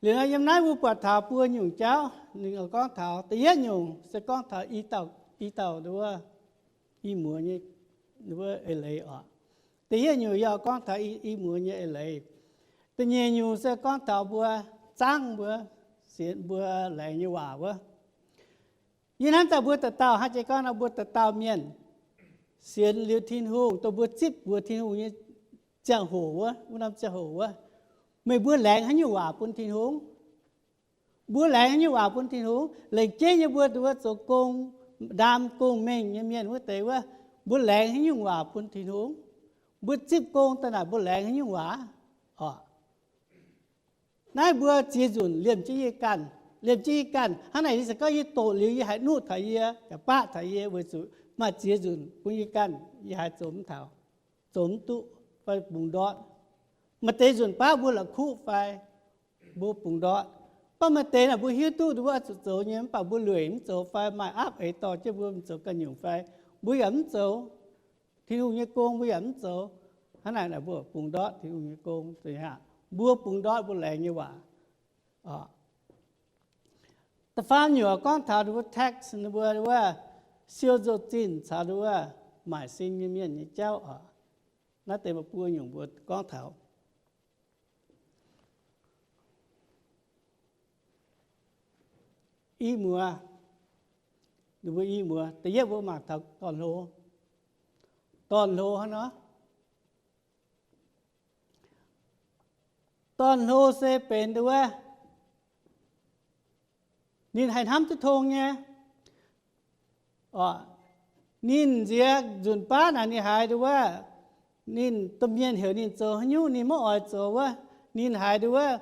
Liuz nor yiem naaiv mbuo buatc taux buo nyungc jauv, ninh gorngv taux da'yietv nyungc se gorngv taux i dauh, i dauh wuov, i muoz nyei wuov eix leiz oc. Da'yietv nyungc yaac gorngv taux i, i muoz nyei eix leiz. Da'nyeic nyungc se gorngv taux mbuo zangv mbuo sienx mbuo laengz nyei waac wuov. Yie hnamv daaih mbuo dauh dauh hnangv jiex gorngv nor, mbuo dauh dauh mienh sienx liuz Tin-Hungh, dongh mbuo zipv mbuox Tin-Hungh nyei ziangh hoc wuov, wuov norm ziangh hoc wuov, meih mbuo laengz haaix nyungc waac bun Tin-Hungh? Mbuo laengz haaix nyungc waac bun Tin-Hungh? Laengz jeiv nyei mbuo duqv zoux gong, ndaam gong-mengh nyei mienh wuov deix wuov, mbuo laengz haaix nyungc waac bun Tin-Hungh? Mbuo zipv gong daaih naaic mbuo laengz haaix nyungc waac? Oc, naaiv mbuo ziex nzunc liemh jienv yie ganh, liemh jienv yie ganh. Hnangv naaic yie se gorngv yie doqc liuz yie haiz nuqv taux yie, yaac baqv taux yie, weic zuqc maaih ziex nzunc bun yie ganh yie haiz zoux mv taux, zoux mv duqv fai bungx ndortv. Maaih deix nzunc baav mbuo la'kuqv fai mbuo bungx ndortv. Mv baac maaih deix naaic mbuo hiuv duqv mbuo oix zuqc zoux nyei, mv baac mbuo lueic mv zoux fai maaih aapv eix dorh jienv mbuo zoux ganh nyungc fai mbuo yaac mv zoux Tin-Hungh nyei gong, mbuo yaac mv zoux. Hnangv naaic naaic mbuo bungx ndortv Tin-Hungh nyei gong. Mbuo bungx ndortv mbuo laengz nyei waac. Da'faam nyungc gorngv taux ninh mbuo tax, ninh mbuo wuov siou nzou-zinh caux ninh wuov maaic sin nyei mienh nyei jauv oc. Naaiv deix maaih buo nyungc mbuo gorngv taux i muoz, Ninh mbuo i muoz, da'yietv mbuo mangc taux dorn-hlo. Dorn-hlo hnangv nor, dorn-hlo se benx nduov wuov, ninh haih hnamv duqv tong nyei. Ninh nziex nzunc baav naaic ninh haiz nduov wuov, ninh domh mienh heuc ninh zoux haaix nyungc ninh maiv oix zoux wuov, ninh haiz nduov wuov,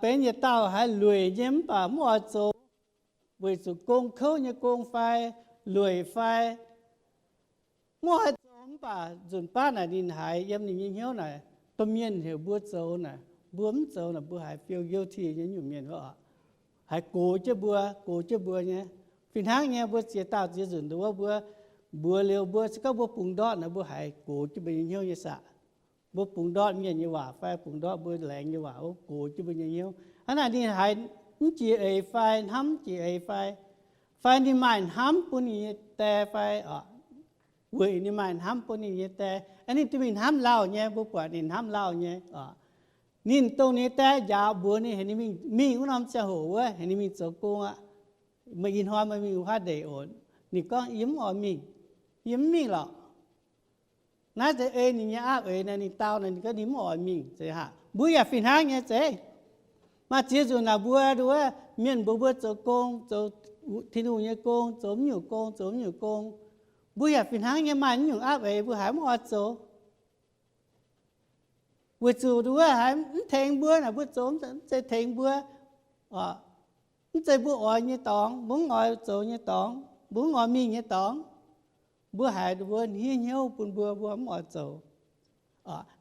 benx yietc dauh haiz lueic nyei mv baac mv oix zoux, weic zuqc gong kouv nyei gong fai lueic fai mv oix zoux mv baac nzunc baav naaic ninh haiz yiem ninh nyei hnyouv naaic, domh mienh heuc mbuo zoux naaic, mbuo mv zoux naaic, mbuo haiz feel guilty nyei nyungc mienh wuov oc. Haiz gox jienv mbuo, gox jienv mbuo nyei. Fih hnangv nyei, mbuo ziex dauh ziex nzunc nduov wuov, mbuo mbuox liuz mbuo se gorngv mbuo bungx ndortv naaic, mbuo haiz gox jienv mbuo nyei hnyouv nyei saah. Mbuo bungx ndortv mienh nyei waac fai bungx ndortv mbuo laengz nyei waac, gox jienv mbuo nyei hnyouv. Hnangv naaic ninh haiz mv jiex eix fai hnamv mv jiex eix fai, fai ninh maaih hnamv bun ninh nyei die fai, weic ninh maaih hnamv bun ninh nyei die, ninh duqv mingh hnamv lauh nyei, mbuo buatc ninh hnamv lauh nyei oc. Ninh dongh ninh nyei die njaaux mbuox ninh, heuc ninh mingh, mingh wuov norm ziangh hoc wuov, heuc ninh mingh zoux gong aqv. Meih ih hnoi meih mingh wuov ndeic oc. Ninh gorngv, yie mv oix mingh, yie mv mingh lorqc. Naaiv zeiz ei ninh nyei aapv eix naaic, ninh dau naaic, ninh gorngv ninh mv oix mingh zeiz haic. Mbuo yaac fih hnangv nyei zeiz. Maaih ziex nzunc naaic mbuo nduov wuov, mienh mbuox mbuo zoux gong, zoux Tin-Hungh nyei gong, zoux mv nyungc gong, zoux mv nyungc gong. Mbuo yaac fih hnangv nyei, maaih mv nyungc aapv eix mbuo haiz mv oix zoux. Weic zuqc nduov wuov haiz mv tengx mbuo naaic, mbuo zoux mv zeiz tengx mbuo, mv zeiz mbuo oix nyei dorngx, mbuo mv oix zoux nyei dorngx, mbuo mv oix mingh nyei dorngx. Mbuo haiz nduov wuov hniev hnyouv bun mbuo, mbuo mv oix zoux.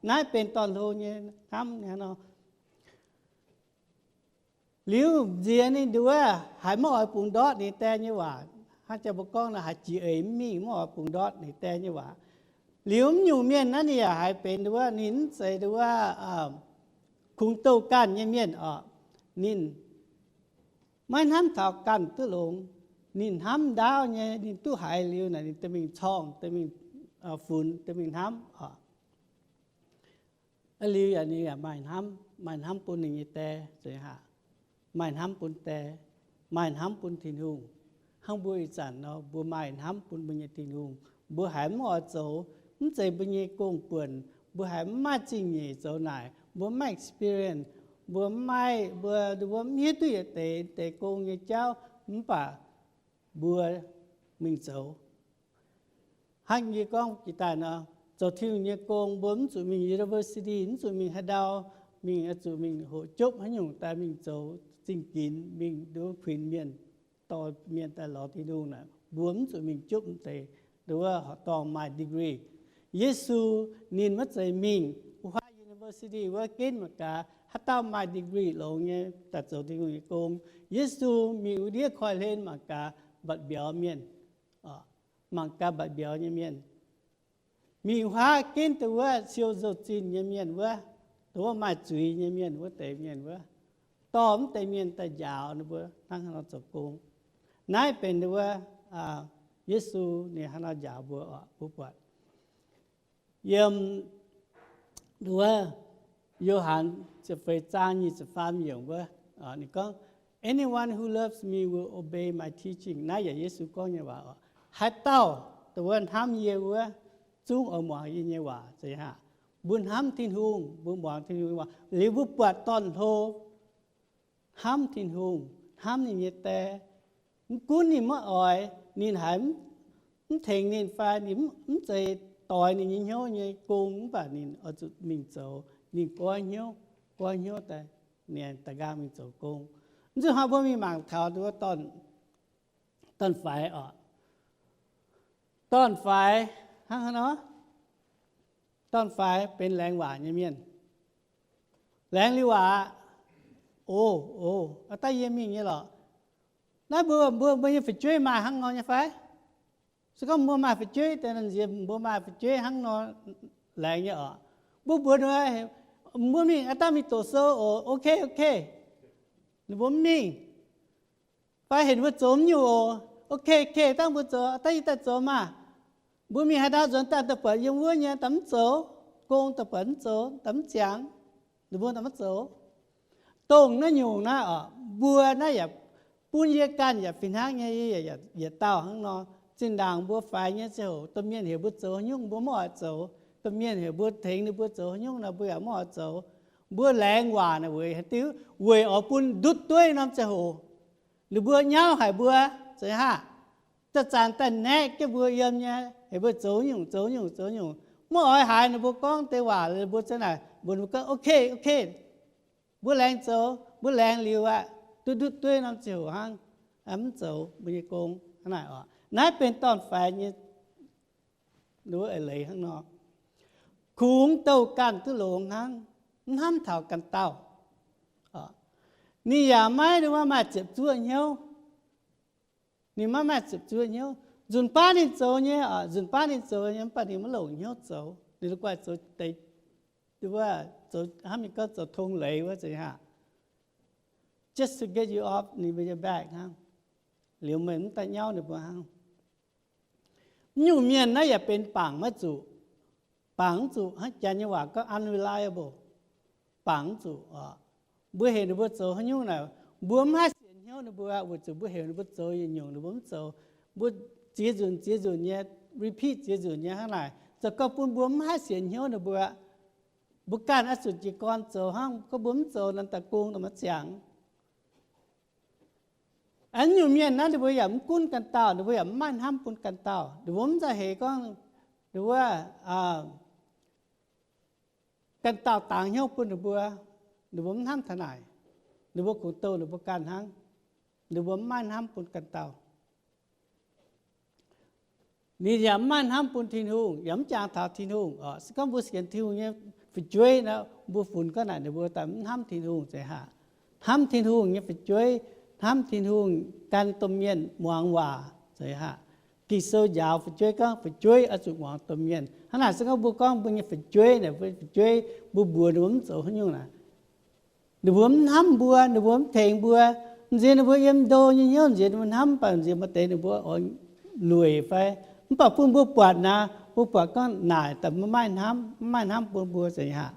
Naaiv benx dorn-hlo nyei hnamv nor. Liuz nziex ninh nduov wuov haiz maiv oix bungx ndortv ninh die nyei waac. Hnangv jang mbuo gorngv nor, haiz jiex eix mv mingh, maiv oix bungx ndortv ninh die nyei waac. Liuz mv nyungc mienh naaiv ninh yaac haiz benx nduov wuov, ninh mv zeiz nduov wuov kungx douh ganh nyei mienh oc. Ninh maiv hnamv taux ganh duqv longx. Ninh hnamv ndaauv nyei, ninh duqv haiz liuz naaic ninh daaih mingh corngh, daaih mingh funx, daaih mingh hnamv oc. Liuz yaac ninh yaac maaih hnamv, maaih hnamv bun ninh nyei die, maaih hnamv bun die, maaih hnamv bun Tin-Hungh. Hnangv mbuo ih zanc nor, mbuo maaih hnamv bun mbuo nyei Tin-Hungh, mbuo haiz mv oix zoux, mv zeiz mbuo nyei gong buonc, mbuo haiz mv maaih zingh nyeic zoux naaic, mbuo mv maaih experience, mbuo mv maaih, mbuo, mbuo mv hiuv duqv yietc deix deix gong nyei jauv, mv baac mbuo mingh zoux. Hnangv yie gorngv jiex daaih nor, zoux Tin-Hungh nyei gong mbuo mv zuqc mingh university, mv zuqc mingh haaix ndau, mingh zuqc mingh hoqc jopv haaix nyungc daaih mingh zoux zingh ginx, mingh nduov kuinx mienh, dorh mienh daaih lorz Tin-Hungh naaic, mbuo mv zuqc mingh jopv deix nduov wuov horqc dorngh maaih degree. Yesu ninh maiv zeiz mingh wuov university wuov ginv mangc gaax haaix dauh maaih degree longx nyei daaih zoux Tin-Hungh nyei gong. Yesu mingh wuov ndiev koiv-hlen mangc gaax mbatc mbiauz mienh, mangc gaax mbatc mbiauz nyei mienh, mingh huaav ginv dongh wuov siou nzou-zinh nyei mienh wuov, dongh wuov maaih zuiz nyei mienh wuov deix mienh wuov, dorh mv deix mienh daaih njaaux ninh mbuo hnangv haaix nor zoux gong. Naaiv benx dongh wuov Yesu ninh hnangv haaix nor njaaux mbuo oc, mbuo buatc yiem dongh wuov Yo^han ziepc feix zaang nyic ziepc faam yiemc wuov, ninh gorngv, Anyone who loves me will obey my teaching. Naaiv yaac Yesu gorngv nyei waac oc. Haaix dauh dongh wuov hnamv yie wuov, zungv oix muangx yie nyei waac. Zeiz haic, mbuo hnamv Tin-Hungh, mbuo muangx Tin-Hungh nyei waac liuz mbuo buatc dorn-hlo hnamv Tin-Hungh, hnamv ninh nyei die. Mv gunv ninh maiv oix, ninh haiz mv tengx ninh fai ninh mv zeiz doix ninh nyei hnyouv nyei gong, mv baac ninh oix zuqc mingh zoux. Ninh goiv hnyouv, goiv hnyouv daaih, ninh daaih nqaang mingh zoux gong. Mv zuqc hnoi mbuo mingh mangc taux nduov dorn-faix oc. Dorn-faix hnangv haaix nor? Dorn-faix benx laengz waac nyei mienh. Laengz liuz waac, o, o, aa daaih yie mingh nyei lorqc. Naaiv mbuo, mbuo, mbuo nyei fu'jueiv maaih hnangv nor nyei fai? Se gorngv mbuo maaih fu'jueiv, deix nziex mbuo maaih fu'jueiv hnangv nor laengz nyei oc. Mbuo mbuox ninh, mbuo mingh aa daaih mingh doqc sou oc, ok, ok. Ninh mbuo mv mingh. Fai heuc mbuo zoux mv nyungc oc, ok, ok, dangh mbuo zoux, dangh yie daaih zoux maah. Mbuo mingh haaix ndau nzuonx daaih daaih buatc yiem wuov nyei daaih mv zoux, gong daaih buatc mv zoux, daaih mv ziangx, ninh mbuo daaih mv zoux. Dongh naaiv nyungc naaiv oc, mbuo naaiv yaac bun yie ganh yaac fih hnangv nyei, yie yietc dauh hnangv nor. Zinh ndaangc mbuo faix nyei ziangh hoc, domh mienh heuc mbuo zoux haaix nyungc mbuo maiv oix zoux. Domh mienh heuc mbuo tengx ninh mbuo zoux haaix nyungc nor, mbuo yaac maiv oix zoux. Mbuo laengz waac naaic weic haaix diuc? Weic oix bun ndutv dueiv norm ziangh hoc ninh mbuo nyauv haic mbuo, zeiz haac? Zanc-zanc daaih naeqv jienv mbuo yiem nyei, heuc mbuo zoux nyungc zoux nyungc zoux nyungc, maiv oix haiz ninh mbuo gorngv deix waac. Ninh mbuo ziouc naaic mbuox ninh mbuo gorngv, OK, OK, mbuo laengz zoux, mbuo laengz liuz aqv, duqv ndutv dueiv norm ziangh hoc hnangv, mv zoux mbuo nyei gong hnangv naaic oc. Naaiv benx dorn-faix nyei eix leiz hnangv nor. Kungx douh ganh duqv longx hnangv, mv hnamv taux ganh dauh. Ninh yaac maiv maaih ziepc zuoqv hnyouv. Ninh maiv maaih ziepc zuoqv hnyouv. Nzunc baav ninh zoux nyei, nzunc baav ninh zoux nyei, mv baac ninh maiv longc hnyouv zoux. Ninh la'guaih zoux deix, wuov, zoux hnangv mingh gorngv zoux tong leiz wuov, zeiz haac? Just to get you off ninh mbuo nyei back hnangv, liuz meih mv daaih nyauv ninh mbuo hnangv. Mv nyungc mienh naaiv yaac benx bangc maiv zuqc. Bangc mv zuqc, hnangv janx nyei waac gorngv unreliable. Bangc mv zuqc oc. Mbuo heuc ninh mbuo zoux haaix nyungc naaic, mbuo mv haih sienx hnyouv ninh mbuo, weic zuqc mbuo heuc ninh mbuo zoux yietc nyungc ninh mbuo mv zoux. Mbuo ziex nzunc ziex nzunc nyei repeat ziex nzunc nyei hnangv naaic, zoux gau bun mbuo mv haih sienx hnyouv ninh mbuo. Mbuo ganh oix zuqc jiez gorn zoux hnangv, gorngv mbuo mv zoux nor daaih gong daaih maiv ziangx. Aa, nyungc mienh naaiv ninh mbuo yaac mv gunv ganh dauh, ninh mbuo yaac mv maaih hnamv bun ganh dauh. Ninh mbuo mv za'heix gorngv, ninh mbuo, ganh dauh dangx hnyouv bun ninh mbuo, ninh mbuo mv hnamv taux naaic. Ninh mbuo kungx douh ninh mbuo ganh hnangv. Ninh mbuo mv maaih hnamv bun ganh dauh. Ninh yaac mv maaih hnamv bun Tin-Hungh, yaac mv jangx taux Tin-Hungh oc. Se gorngv mbuo sienx Tin-Hungh nyei fu'jueiv nor, mbuo funx gaax naaic ninh mbuo daaih mv hnamv Tin-Hungh zeiz haac. Hnamv Tin-Hungh nyei fu'jueiv, hnamv Tin-Hungh gan domh mienh muangx waac zeiz haac. Ging-Sou njaaux fu'jueiv gorngv fu'jueiv oix zuqc muangx domh mienh. Hnangv naaic se gorngv mbuo gorngv mbuo nyei fu'jueiv naaic, mbuo fu'jueiv mbuo mbuox ninh mbuo mv zoux haaix nyungc naaic, ninh mbuo mv hnamv mbuo, ninh mbuo mv tengx mbuo. M'nziex ninh mbuo yiem ndo nyei hnyouv, m'nziex ninh mbuo hnamv, mv baac m'nziex maaih deix ninh mbuo oix lueic fai, mv baac bun mbuo buatc naaic, mbuo buatc gorngv naaic daaih maiv maaih hnamv, mv maaih hnamv bun mbuo zeiz haac.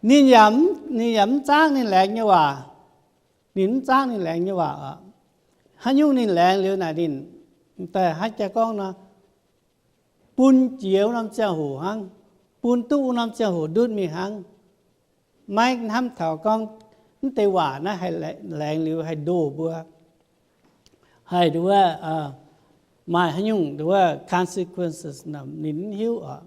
Ninh yaac, ninh yaac mv zaangv ninh laengz nyei waac. Ninh mv zaangv ninh laengz nyei waac oc. Haaix nyungc ninh laengz liuz naaic ninh daaih hnangv jaa gorngv nor, bun jiex wuov norm ziangh hoc hnangv, bun duqv wuov norm ziangh hoc ndutv mingh hnangv. Maiv hnamv taux gorngv mv deix waac naaiv haih laengz liuz haih ndoh mbuo, haih nduov, maaih haaix nyungc nduov consequences ninh mv hiuv oc.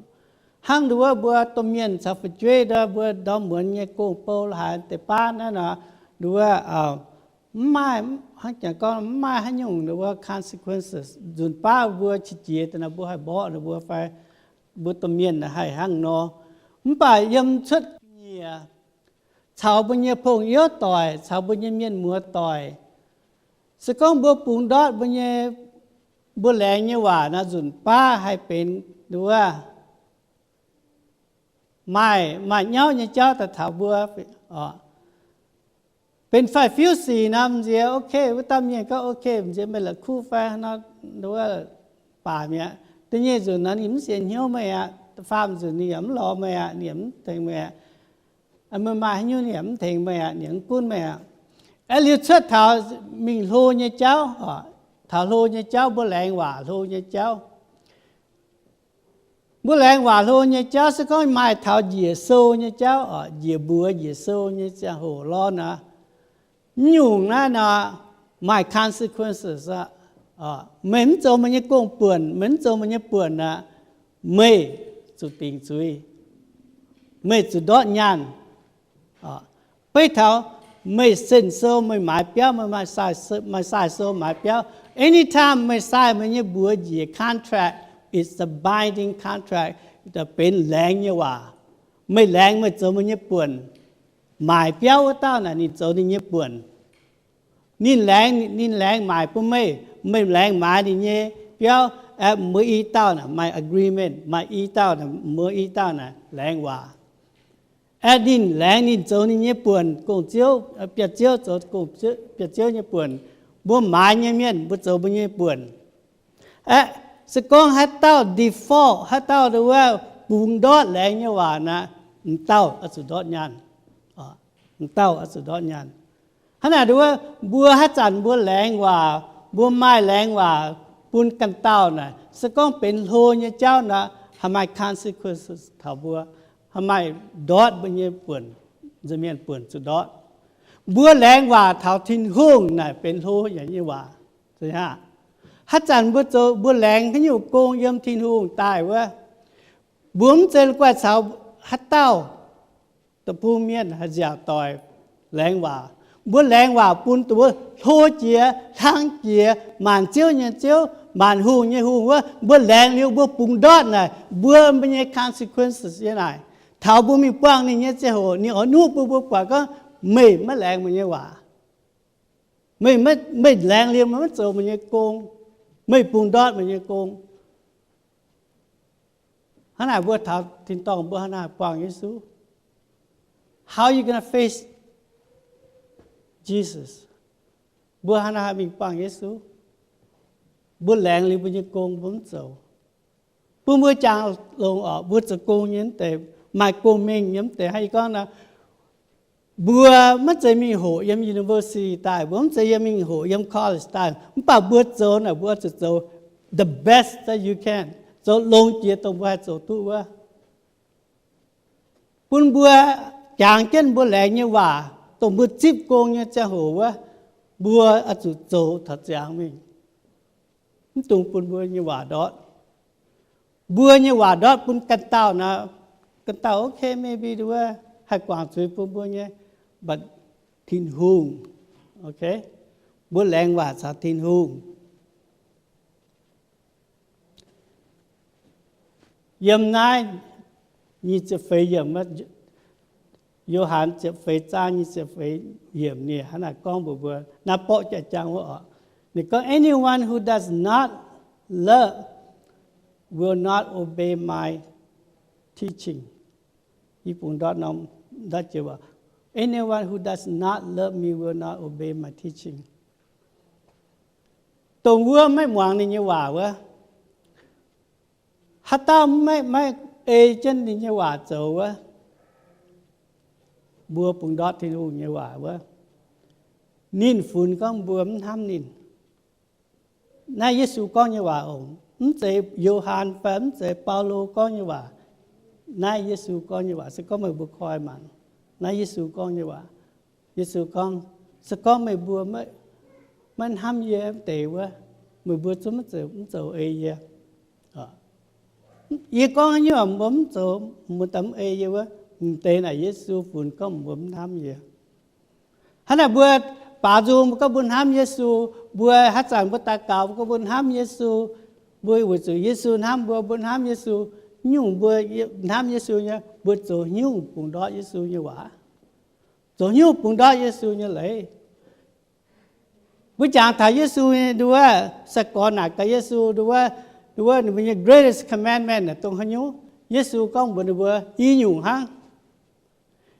Hnangv nduov mbuo domh mienh caux fu'jueiv nduov, mbuo ndorm muonz nyei gong-bou la'haaix deix baav naaiv nor, nduov, mv maaih, hnangv jangx gorngv mv maaih haaix nyungc nduov consequences. Nzunc baav mbuo qiex jiez daaih nor, mbuo haih mborqv ninh mbuo fai mbuo domh mienh haih hnangv nor. Mv baac yiem cuotv nyiec caux mbuo nyei pong-youz doic, caux mbuo nyei mienh muoz doic, se gorngv mbuo bungx ndortv mbuo nyei, mbuo laengz nyei waac nor, nzunc baav haih benx nduov maaih, maaih nyauv nyei jauv daaih taux mbuo. Benx faix-fiuv sic nor, m'nziex ok, wuov dauh mienh gorngv ok, m'nziex meih la'kuqv fai nor, nduov, baac mi'aqv. Da'nyeic nzunc nor ninh mv sienx hnyouv meih aqv. Faam nzunc ninh yaac mv lorz meih aqv, ninh yaac mv tengx meih aqv. Meih maaih haaix nyungc ninh yaac mv tengx meih aqv, ninh yaac mv gunv meih aqv. Aeqv, liuz cuotv taux mingh hlo nyei jauv oc. Taux hlo nyei jauv, mbuo laengz waac hlo nyei jauv. Mbuo laengz waac hlo nyei jauv se gorngv maaih taux njiec sou nyei jauv oc, njiec mbuox njiec sou nyei ziangh hoc lorz nor, mv nyungc naaiv nor maaih consequences aqv. Meih mv zoux meih nyei gong-buonc, meih mv zoux meih nyei buonc aqv, meih zuqc dingc zuiz, meih zuqc ndortv nyaanh. Beiv taux meih sen sou, meih maaiz biauv, meih maaih sai sou maaiz biauv. Anytime meih sai meih nyei mbuox njiec contract, it's a binding contract, benx laengz nyei waac. Meih laengz meih zoux meih nyei buonc. Maaiz biauv wuov dauh naaic ninh zoux ninh nyei buonc. Ninh laengz, ninh laengz maaic bun meih, meih laengz maaiz ninh nyei biauv. Aeqv, mbuo i dauh naaic maaih agreement, maaih i dauh naaic, mbuo i dauh naaic laengz waac. Aeqv, ninh laengz ninh zoux ninh nyei buonc, gong-ziouv, biauv-ziouv zoux gong-ziouv, biauv-ziouv nyei buonc. Mbuo maaiz nyei mienh mbuo zoux mbuo nyei buonc. Aeqv, se gorngv haaix dauh default, haaix dauh nduov bungx ndortv laengz nyei waac naaic, m'dauh oix zuqc ndortv nyaanh. M'dauh oix zuqc ndortv nyaanh. Hnangv naaic nduov, mbuo haaix zanc mbuo laengz waac, mbuo maaih laengz waac bun ganh dauh naaic, se gorngv benx hlo nyei jauv nor, haih maaih consequences taux mbuo, haih maaih ndortv mbuo nyei buonc, nza'hmien buonc zuqc ndortv. Mbuo laengz waac taux Tin-Hungh naaic benx hlo yaac nyei waac. Haaix zanc mbuo zoux, mbuo laengz haaix nyungc gong yiem Tin-Hungh daaih wuov, mbuo mv zeiz la'guaih caux haaix dauh deic-bung mienh haih nziaauc doic laengz waac. Mbuo laengz waac bun dongh wuov hlo jiex, hlang jiex, maanc ziouv nyei Ziouv, maanc hungh nyei Hungh wuov, mbuo laengz liuz mbuo bungx ndortv naaic, mbuo, mbuo nyei consequences yiem naaic. Taux mbuo mingh buangh ninh nyei ziangh hoc, ninh oix nuqv bun mbuo buatc gorngv, meih maiv laengz meih nyei waac. Meih, meih laengz liuz meih maiv zoux meih nyei gong, meih bungx ndortv meih nyei gong. Hnangv naaic mbuo taux tin-dorngh mbuo hnangv haaix buangh Yesu? How you gonna face Jesus? Mbuo hnangv haaix mingh buangh Yesu? Mbuo laengz liuz mbuo nyei gong mbuo mv zoux. Bun mbuo jangx longx oc, mbuo zoux gong nyei mv deix, maaih gong-mengh nyei mv deix. Hnangv yie gorngv nor, mbuo maiv zeiz mingh hoqc yiem university daaih, mbuo mv zeiz yiem mingh hoqc yiem college daaih, mv baac mbuo zoux naaic mbuo zuqc zoux the best that you can, zoux longx jiex dongh mbuo haih zoux duqv wuov. Bun mbuo jangx jienv mbuo laengz nyei waac, dongh mbuo zipv gong nyei ziangh hoc wuov, mbuo oix zuqc zoux taux ziangx mingh. Mv dungx bun mbuo nyei waac ndortv. Mbuo nyei waac ndortv bun ganh dauh nor, ganh dauh okay, maybe nduov haih guangc zuiz bun mbuo nyei, but Tin-Hungh, okay, mbuo laengz waac caux Tin-Hungh. Yiem naaiv nyic ziepc feix yiemc, Yo^han ziepc feix zaang nyic ziepc feix yiemc ninh hnangv naaic gorngv mbuox mbuo, naaiv borqv jaa-jang wuov oc. Ninh gorngv, anyone who does not love will not obey my teaching. Yie bungx ndortv norm, ndortv jiex waac, anyone who does not love me will not obey my teaching. Dongh wuov maiv muangx ninh nyei waac wuov, haaix dauh maiv, maiv ei jienv ninh nyei waac zoux wuov, mbuo bungx ndortv Tin-Hungh nyei waac wuov, ninh funx gorngv mbuo mv hnamv ninh. Naaiv Yesu gorngv nyei waac oc. Mv zeiz Yo^han fai mv zeiz Baulo gorngv nyei waac. Naaiv Yesu gorngv nyei waac, se gorngv meih mbuo koi mangc, naaiv Yesu gorngv nyei waac. Yesu gorngv, se gorngv meih mbuo maiv hnamv yie mv deix wuov, meih mbuo zungv mv zoux, mv zoux ei yie. Yie gorngv haaix nyungc mbuo mv zoux, mbuo daaih mv ei yie wuov, m'deix naaic Yesu funx gorngv mbuo mv hnamv yie. Hnangv naaic mbuo baaux nzung mbuo gorngv mbuo hnamv Yesu, mbuo haaix zanc mbuo daux gaux mbuo gorngv mbuo hnamv Yesu, mbuo weic zuqc Yesu hnamv mbuo, mbuo hnamv Yesu. Nyungc mbuo hnamv Yesu nyei, mbuo zoux nyungc bungx ndortv Yesu nyei waac, zoux nyungc bungx ndortv Yesu nyei leiz. Mbuo jangx taux Yesu nyei nduov, sai-gorx naaic gaax Yesu nduov, nduov ninh mbuo nyei greatest commandment naaic dongh haaix nyungc? Yesu gorngv mbuox ninh mbuo i nyungc hnangv.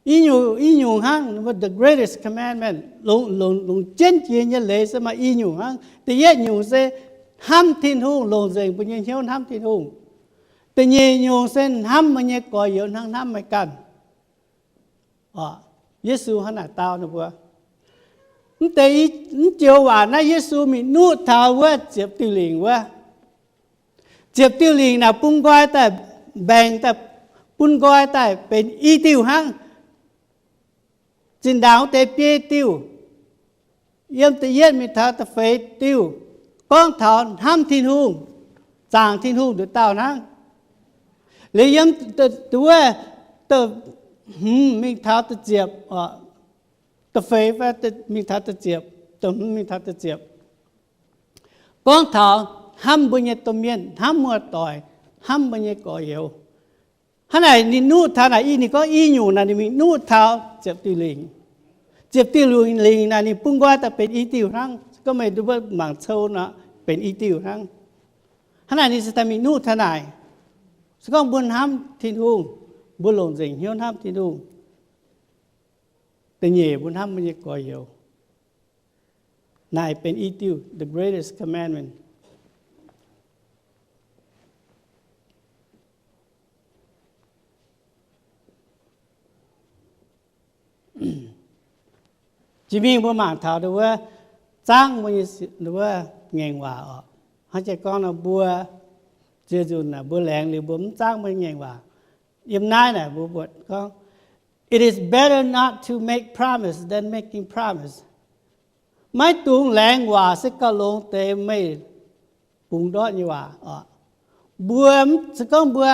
I nyungc, i nyungc hnangv, the greatest commandment, longc, longc, longc jienv jiex nyei leiz se maaih i nyungc hnangv. Da'yietv nyungc se hnamv Tin-Hungh, longc nzengc mbuo nyei hnyouv hnamv Tin-Hungh. Da'nyeic nyungc se hnamv meih nyei gorx-youz hnangv hnamv meih ganh. Yesu hnangv naaic dau ninh mbuo. Mv deix, mv joux waac naaiv Yesu mingh nuqv taux wuov ziepc diuh lingc wuov. Ziepc diuh lingc naaic bun nqoi daaih, mbaengc daaih, bun nqoi daaih benx i diuh hnangv. Zinh ndaangc wuov deix biei diuh, yiem da'yietv mingh taux da'feix diuh, gorngv taux hnamv Tin-Hungh, zaangc Tin-Hungh nduqc dauh hnangv. Liuz yiem wuov da'hmz mingh taux da'ziepc, da'feix fai mingh taux da'ziepc, da'hmz mingh taux da'ziepc, gorngv taux hnamv mbuo nyei domh mienh, hnamv muoz-doic, hnamv mbuo nyei gorx-youz. Hnangv naaic ninh nuqv taux naaic, i ninh gorngv i nyungc naaic ninh mingh nuqv taux ziepc diuh lingc. Ziepc diuh lingc naaic ninh bun nqoi daaih benx i diuh hnangv. Se gorngv meih mbuo mangc cou nor, benx i diuh hnangv. Hnangv naaic ninh se daaih mingh nuqv taux naaic. Se gorngv mbuo hnamv Tin-Hungh, mbuo longc nzengc hnyouv hnamv Tin-Hungh. Da'nyeic mbuo hnamv mbuo nyei gorx-youz. Naaic benx i diuh, the greatest commandment. Jiex mingh mbuo mangc taux nduov wuov, zaangv mbuo nyei, nduov wuov, ngaengc waac oc. Hnangv jiex gorngv nor, mbuo ziex nzunc naaic mbuo laengz liuz mbuo mv zaangv mbuo nyei ngaengc waac. Yiem naaiv naaic mbuo buatc gorngv, It is better not to make promise than making promise. Maiv dungx laengz waac se gauh longx deix meih bungx ndortv nyei waac oc. Mbuo, se gorngv mbuo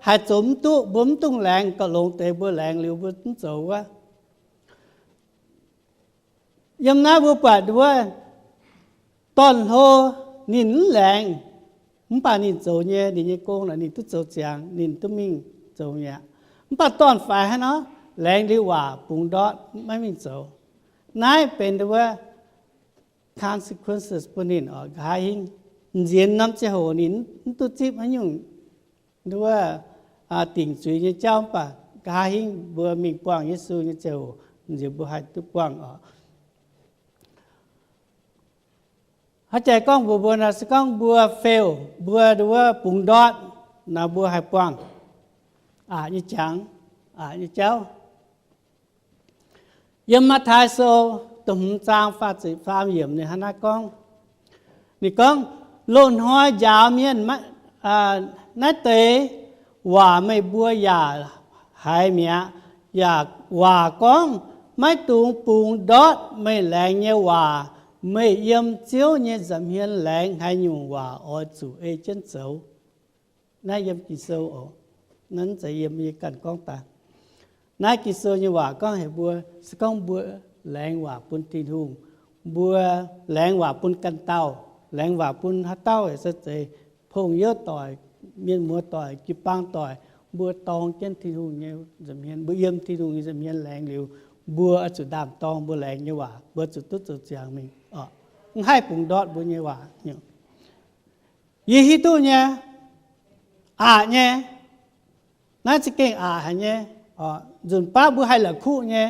haih zoux mv duqv, mbuo mv dungx laengz, gauh longx deix mbuo laengz liuz mbuo mv zoux wuov. Yiem naaiv mbuo buatc nduov wuov, dorn-hlo ninh mv laengz, mv baac ninh zoux nyei, ninh nyei gong naaic ninh duqv zoux ziangx, ninh duqv mingh zoux mi'aqv. Mv baac dorn-faix haaix nor, laengz liuz waac bungx ndortv maiv mingh zoux. Naaiv benx nduov wuov consequences bun ninh oc. Nqa'haav hingv nzienx norm ziangh hoc ninh mv duqv zipv haaix nyungc nduov wuov, dingc zuiz nyei jauv, mv baac nqa'haav hingv mbuo mingh buangh Yesu nyei ziangh hoc, nzienx mbuo haih duqv buangh oc. Hnangv jiex gorngv mbuox mbuo nor, se gorngv mbuo fail, mbuo nduov wuov bungx ndortv, naaic mbuo haih buangh aqc nyei jangx, aqc nyei jauv. Yiem Matv^taai Sou da'hmz zaang faah ziepc faam yiemc ninh hnangv naaiv gorngv. Ninh gorngv, Loz-hnoi njaaux mienh, naaiv deix waac meih mbuo yaac haiz mi'aqv. Yaac waac gorngv, Maiv dungx bungx ndortv meih laengz nyei waac. Meih yiem Ziouv nyei nza'hmien laengz haaix nyungc waac oix zuqc ei jienv zoux. Naaiv yiem Ging-Sou oc. Naaiv mv zeiz yiem yie ganh gorngv daaih. Naaiv Ging-Sou nyei waac gorngv haic mbuo, se gorngv mbuo laengz waac bun Tin-Hungh, mbuo laengz waac bun ganh dauh, laengz waac bun haaix dauh se zeiz, pong-youv doic, mienh muoz doic, jiu-baang doic, mbuo dorng jienv Tin-Hungh nyei nza'hmien, mbuo yiem Tin-Hungh nyei nza'hmien laengz liuz, mbuo oix zuqc ndaam-dorng mbuo laengz nyei waac, mbuo zuqc duqv zoux ziangx mingh, mv haih bungx ndortv mbuo nyei waac. Yie hiuv duqv nyei, aqc nyei. Naaiv za'gengh aqc haic nyei. Nzunc baav mbuo haih la'kuqv nyei.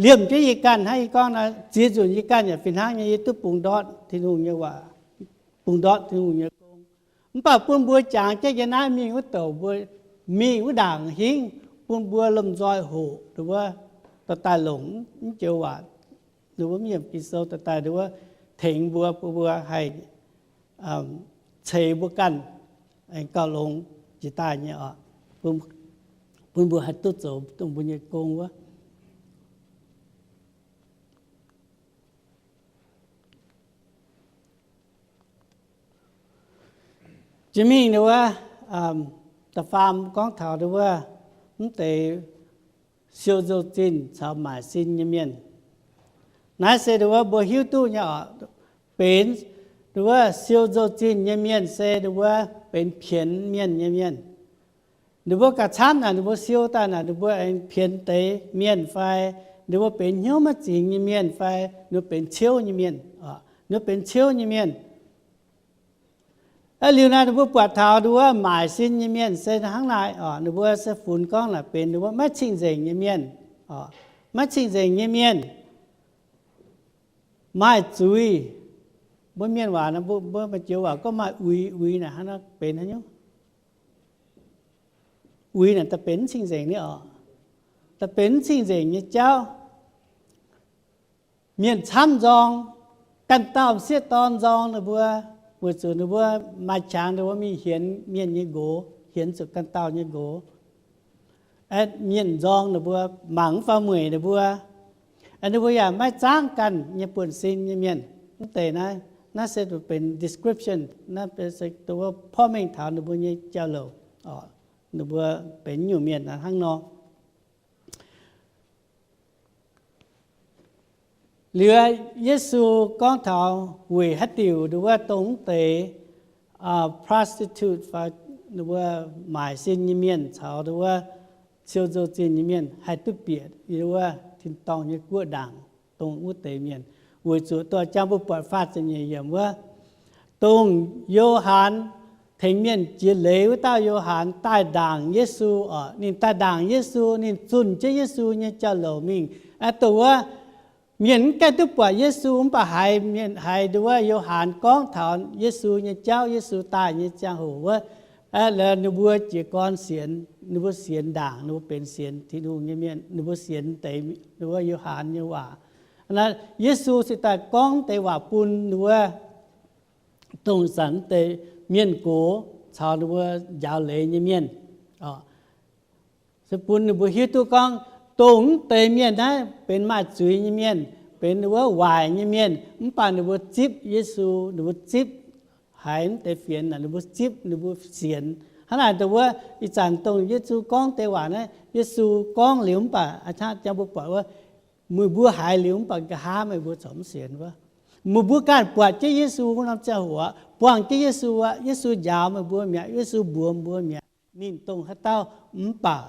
Liemh jienv yie ganh hnangv yie gorngv naaiv, ziex nzunc yie ganh yaac fih hnangv nyei, yie duqv bungx ndortv Tin-Hungh nyei waac, bungx ndortv Tin-Hungh nyei gong. Mv baac bun mbuo jangx jienv yiem naaiv mingh wuov douc, mbuo mingh wuov ndaangc hingv, bun mbuo lomh nzoih hoqc nduov wuov, dorh daaih longc mv joux waac, nduov wuov, mv yiem Ging-Sou dorh daaih nduov wuov, tengx mbuo, bun mbuo haih ceix mbuo ganh aengx gauh longx jiex daaih nyei oc, bun mbuo haih duqv zoux dongh mbuo nyei gong wuov. Jiex mingh nduov wuov, da'faam gorngv taux nduov wuov, mv deix siou nzou-zinh caux maaic sin nyei mienh. Naaiv se nduov wuov mbuo hiuv duqv nyei oc. Benx nduov wuov siou nzou-zinh nyei mienh se nduov wuov benx pienx mienh nyei mienh. Ninh mbuo gauh camv naaic, ninh mbuo siou daaih naaic, ninh mbuo aengx pienx deix mienh fai ninh mbuo benx hnyouv maiv zingx nyei mienh fai ninh mbuo benx ciouv nyei mienh. Ninh mbuo benx ciouv nyei mienh. Aa, liuz naaic ninh mbuo buatc taux nduov wuov maaic sin nyei mienh se hnangv naaic oc. Ninh mbuo se funx gorngv naaic benx nduov wuov maiv cing-nzengc nyei mienh. Maiv cing-nzengc nyei mienh, maaih zuiz. Mbuo mienh waac, mbuo maaih joux waac gorngv maaih uix. Uix naaic hnangv nor benx haaix nyungc? Uix naaic daaih benx mv cing-nzengc nyei oc. Daaih benx mv cing-nzengc nyei jauv. Mienh camv nzorng, ganh dauh m'sieqv dorn nzorng ninh mbuo, weic zuqc ninh mbuo maaih qangx ninh mbuo mingh hienx mienh nyei nqox, hienx zuqc ganh dauh nyei nqox. Mienh nzorng ninh mbuo, mangc mv faaux mueic ninh mbuo. Ninh mbuo yaac maiv zaangv ganh nyei buonv-sin nyei mienh. Mv deix naaiv, naaiv se benx description, naaiv se dongh wuov porv mengh taux ninh mbuo nyei jauv-louc. Ninh mbuo benx nyungc mienh hnangv nor. Liuz Yesu gorngv taux weic haaix diuc nduov wuov dongh mv deix prostitute fai nduov wuov maaic sin nyei mienh caux nduov wuov siou nzou-zinh nyei mienh haih duqv bieqc nduov wuov tin-dorngh nyei guoqv ndaangc, dongh wuov deix mienh. Weic zuqc dorh jang mbuo buatc faah ziepc nyeic yiemc wuov, dongh Yo^han, tengx mienh jiex leiz wuov dauh Yo^han daaih ndaangc Yesu oc. Ninh daaih ndaangc Yesu, ninh zunh jienv Yesu nyei jauv-louc mingh. Aa, dongh wuov mienh mv gaengh duqv buatc Yesu mv baac haiz mienh, haiz nduov wuov Yo^han gorngv taux Yesu nyei jauv, Yesu daaih nyei ziangh hoc wuov, ninh mbuo jiez gorn sienx, ninh mbuo sienx ndaangc, ninh mbuo benx sienx Tin-Hungh nyei mienh, ninh mbuo sienx deix nduov wuov Yo^han nyei waac. Yesu se daaih gorngv deix waac bun ninh mbuo, dongh zanc deix mienh gox caux ninh mbuo njaaux leiz nyei mienh. Se bun ninh mbuo hiuv duqv gorngv, dongh mv deix mienh naaiv benx maaih zuiz nyei mienh, benx ninh mbuo waaic nyei mienh, mv baac ninh mbuo zipv Yesu, ninh mbuo zipv haiz mv deix fienx, ninh mbuo zipv, ninh mbuo sienx. Hnangv naaic dongh wuov ih zanc dongh Yesu gorngv deix waac naaiv, Yesu gorngv liuz mv baac a'hnangv jang mbuo buatc wuov, meih mbuo haiz liuz mv baac nqa'haav meih mbuo corc mv sienx wuov. Meih mbuo ganh buatc jienv Yesu wuov norm ziangh hoc, buangh jienv Yesu aqv, Yesu njaaux meih mbuo mi'aqv, Yesu mbuox mbuo mi'aqv, ninh dongh haaix dauh, mv baac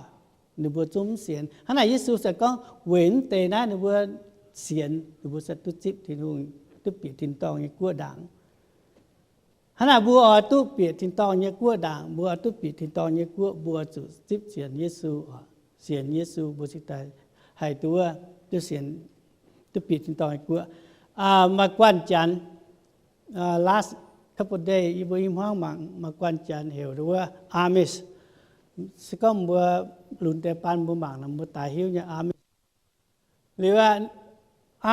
ninh mbuo zungv mv sienx. Hnangv naaic Yesu se gorngv weic mv deix naaiv ninh mbuo sienx, ninh mbuo se duqv zipv Tin-Hungh, duqv bieqc tin-dorngh nyei guoqv ndaangc. Hnangv naaic mbuo oix duqv bieqc tin-dorngh nyei guoqv ndaangc, mbuo oix duqv bieqc tin-dorngh nyei guoqv, mbuo zuqc zipv sienx Yesu, sienx Yesu mbuo cingx daaih haih duqv, duqv sienx, duqv bieqc tin-dorngh nyei guoqv. Maaih guanh janx, last couple days yie mbuo i hmuangv mangc maaih guanh janx heuc wuov Amish. Se gorngv mbuo lunx deix baan mbuo mangc nor mbuo daaih hiuv nyei Amish. Liuz aqv,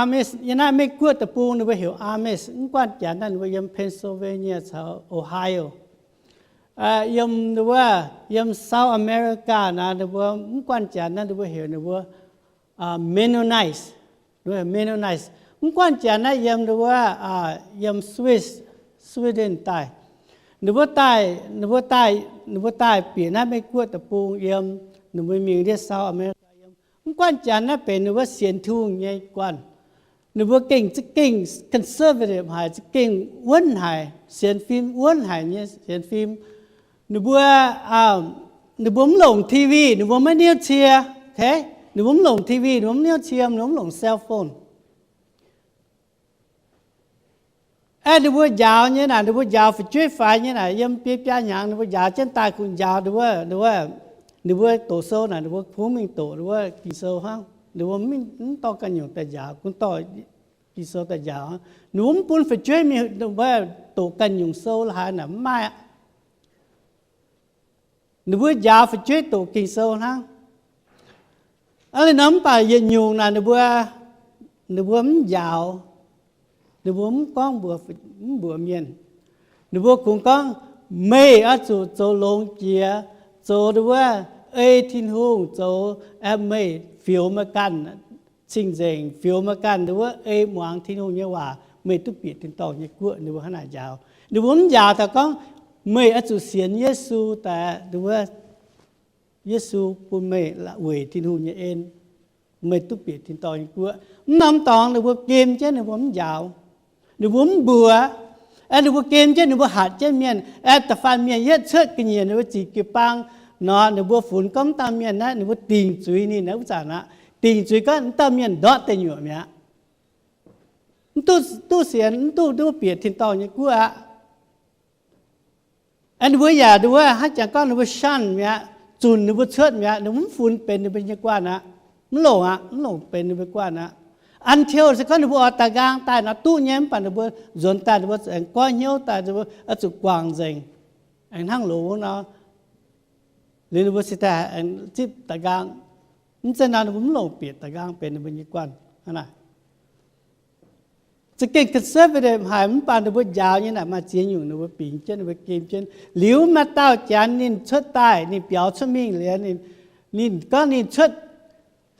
Amish yiem naaiv Meiv Guoqv deic-bung ninh mbuo heuc Amish. Mv guanh janx naaiv ninh mbuo yiem Pennsylvania caux Ohio. Yiem wuov, yiem South America naaic ninh mbuo mv guanh janx naaiv ninh mbuo heuc ninh mbuo Mennonites, Mennonites. Mv guanh janx naaiv yiem wuov, yiem Swiss, Sweden daaih. Ninh mbuo daaih, ninh mbuo daaih, ninh mbuo daaih bieqc naaiv Meiv Guoqv deic-bung yiem, ninh mbuo mingh ndiev South America yiem. Mv guanh janx naaiv benx ninh mbuo sienx Tin-Hungh nyei guanh. Ninh mbuo gengh za'gengh conservative haic, za'gengh wuonv haic, sienx fim wuonv haic nyei sienx fim. Ninh mbuo, ninh mbuo mv longc T V, ninh mbuo maiv niouv cie. Ninh mbuo mv longc T V, ninh mbuo mv niouv cie, ninh mbuo mv longc cell phone. Aeqv, ninh mbuo njaaux nyei naaic, ninh mbuo njaaux fu'jueiv faix nyei naaic, yiem biei biaa hnyangx ninh mbuo njaaux jienv daaih kungx njaaux, ninh mbuo doqc sou naaic, ninh mbuo kungx mingh doqc wuov Ging-Sou hnangv. Ninh mbuo mv dorh ganh nyungc daaih njaaux, kungx dorh Ging-Sou daaih njaaux. Ninh mbuo mv bun fu'jueiv mingh doqc ganh nyungc sou la'haaix naaic mv maaih aqv. Ninh mbuo njaaux fu'jueiv doqc Ging-Sou hnangv. Aa, liuz nor mv baac yietc nyungc naaic ninh mbuo, ninh mbuo mv njaaux, ninh mbuo mv gorngv mbuox, mv mbuox mienh. Ninh mbuo kungx gorngv, meih oix zuqc zoux longx jiex, zoux wuov ei Tin-Hungh, zoux, meih fioux meih ganh cing-nzengc, fioux meih ganh wuov ei muangx Tin-Hungh nyei waac, meih duqv bieqc tin-dorngh nyei guoqv. Ninh mbuo hnangv naaic njaaux. Ninh mbuo mv njaaux taux gorngv, meih oix zuqc sienx Yesu daaih, wuov Yesu bun meih weic Tin-Hungh nyei en, meih duqv bieqc tin-dorngh nyei guoqv. Mv norm dorngx ninh mbuo gem jienv, ninh mbuo mv njaaux, ninh mbuo mv mbuox. Aeqv, ninh mbuo gem jienv, ninh mbuo hatc jienv mienh. Aeqv, da'faanh mienh yietv cuotv ga'nyiec ninh mbuo ziqc jiu-baang nor, ninh mbuo funx gorngv mv dauh mienh naaiv, ninh mbuo dingc zuiz ninh wuov zanc aqv. Dingc zuiz gorngv mv dauh mienh ndortv deic nyuoqc mi'aqv. Mv duqv, duqv sienx, mv duqv, duqv bieqc tin-dorngh nyei guoqv aqv. Aeqv, ninh mbuo yaac, ninh mbuo hnangv jangx gorngv ninh mbuo shun mi'aqv, zunc ninh mbuo cuotv mi'aqv, ninh mbuo mv funx benx ninh mbuo nyei guanh aqv. Mv longc aqv, mv longc benx ninh mbuo guanh aqv. Until se gorngv ninh mbuo oix da'nqaang daaih nor duqv nyei, mv baac ninh mbuo nzuonx daaih ninh mbuo aengx goiv hnyouv daaih, ninh mbuo oix zuqc guangc nzengc, aengx hnangv loz wuov nor. Liuz ninh mbuo cingx daaih aengx zipv da'nqaang. Mv zeiz nor ninh mbuo mv longc bieqc da'nqaang benx ninh mbuo nyei guanh hnangv naaic. Za'gengh conservative haic, mv baac ninh mbuo njaaux nyei naaic maaih ziex nyungc ninh mbuo bingx jienv, ninh mbuo gem jienv. Liuz maaih dauh janx ninh cuotv daaih, ninh biaux cuotv mingh liuz, ninh gorngv ninh cuotv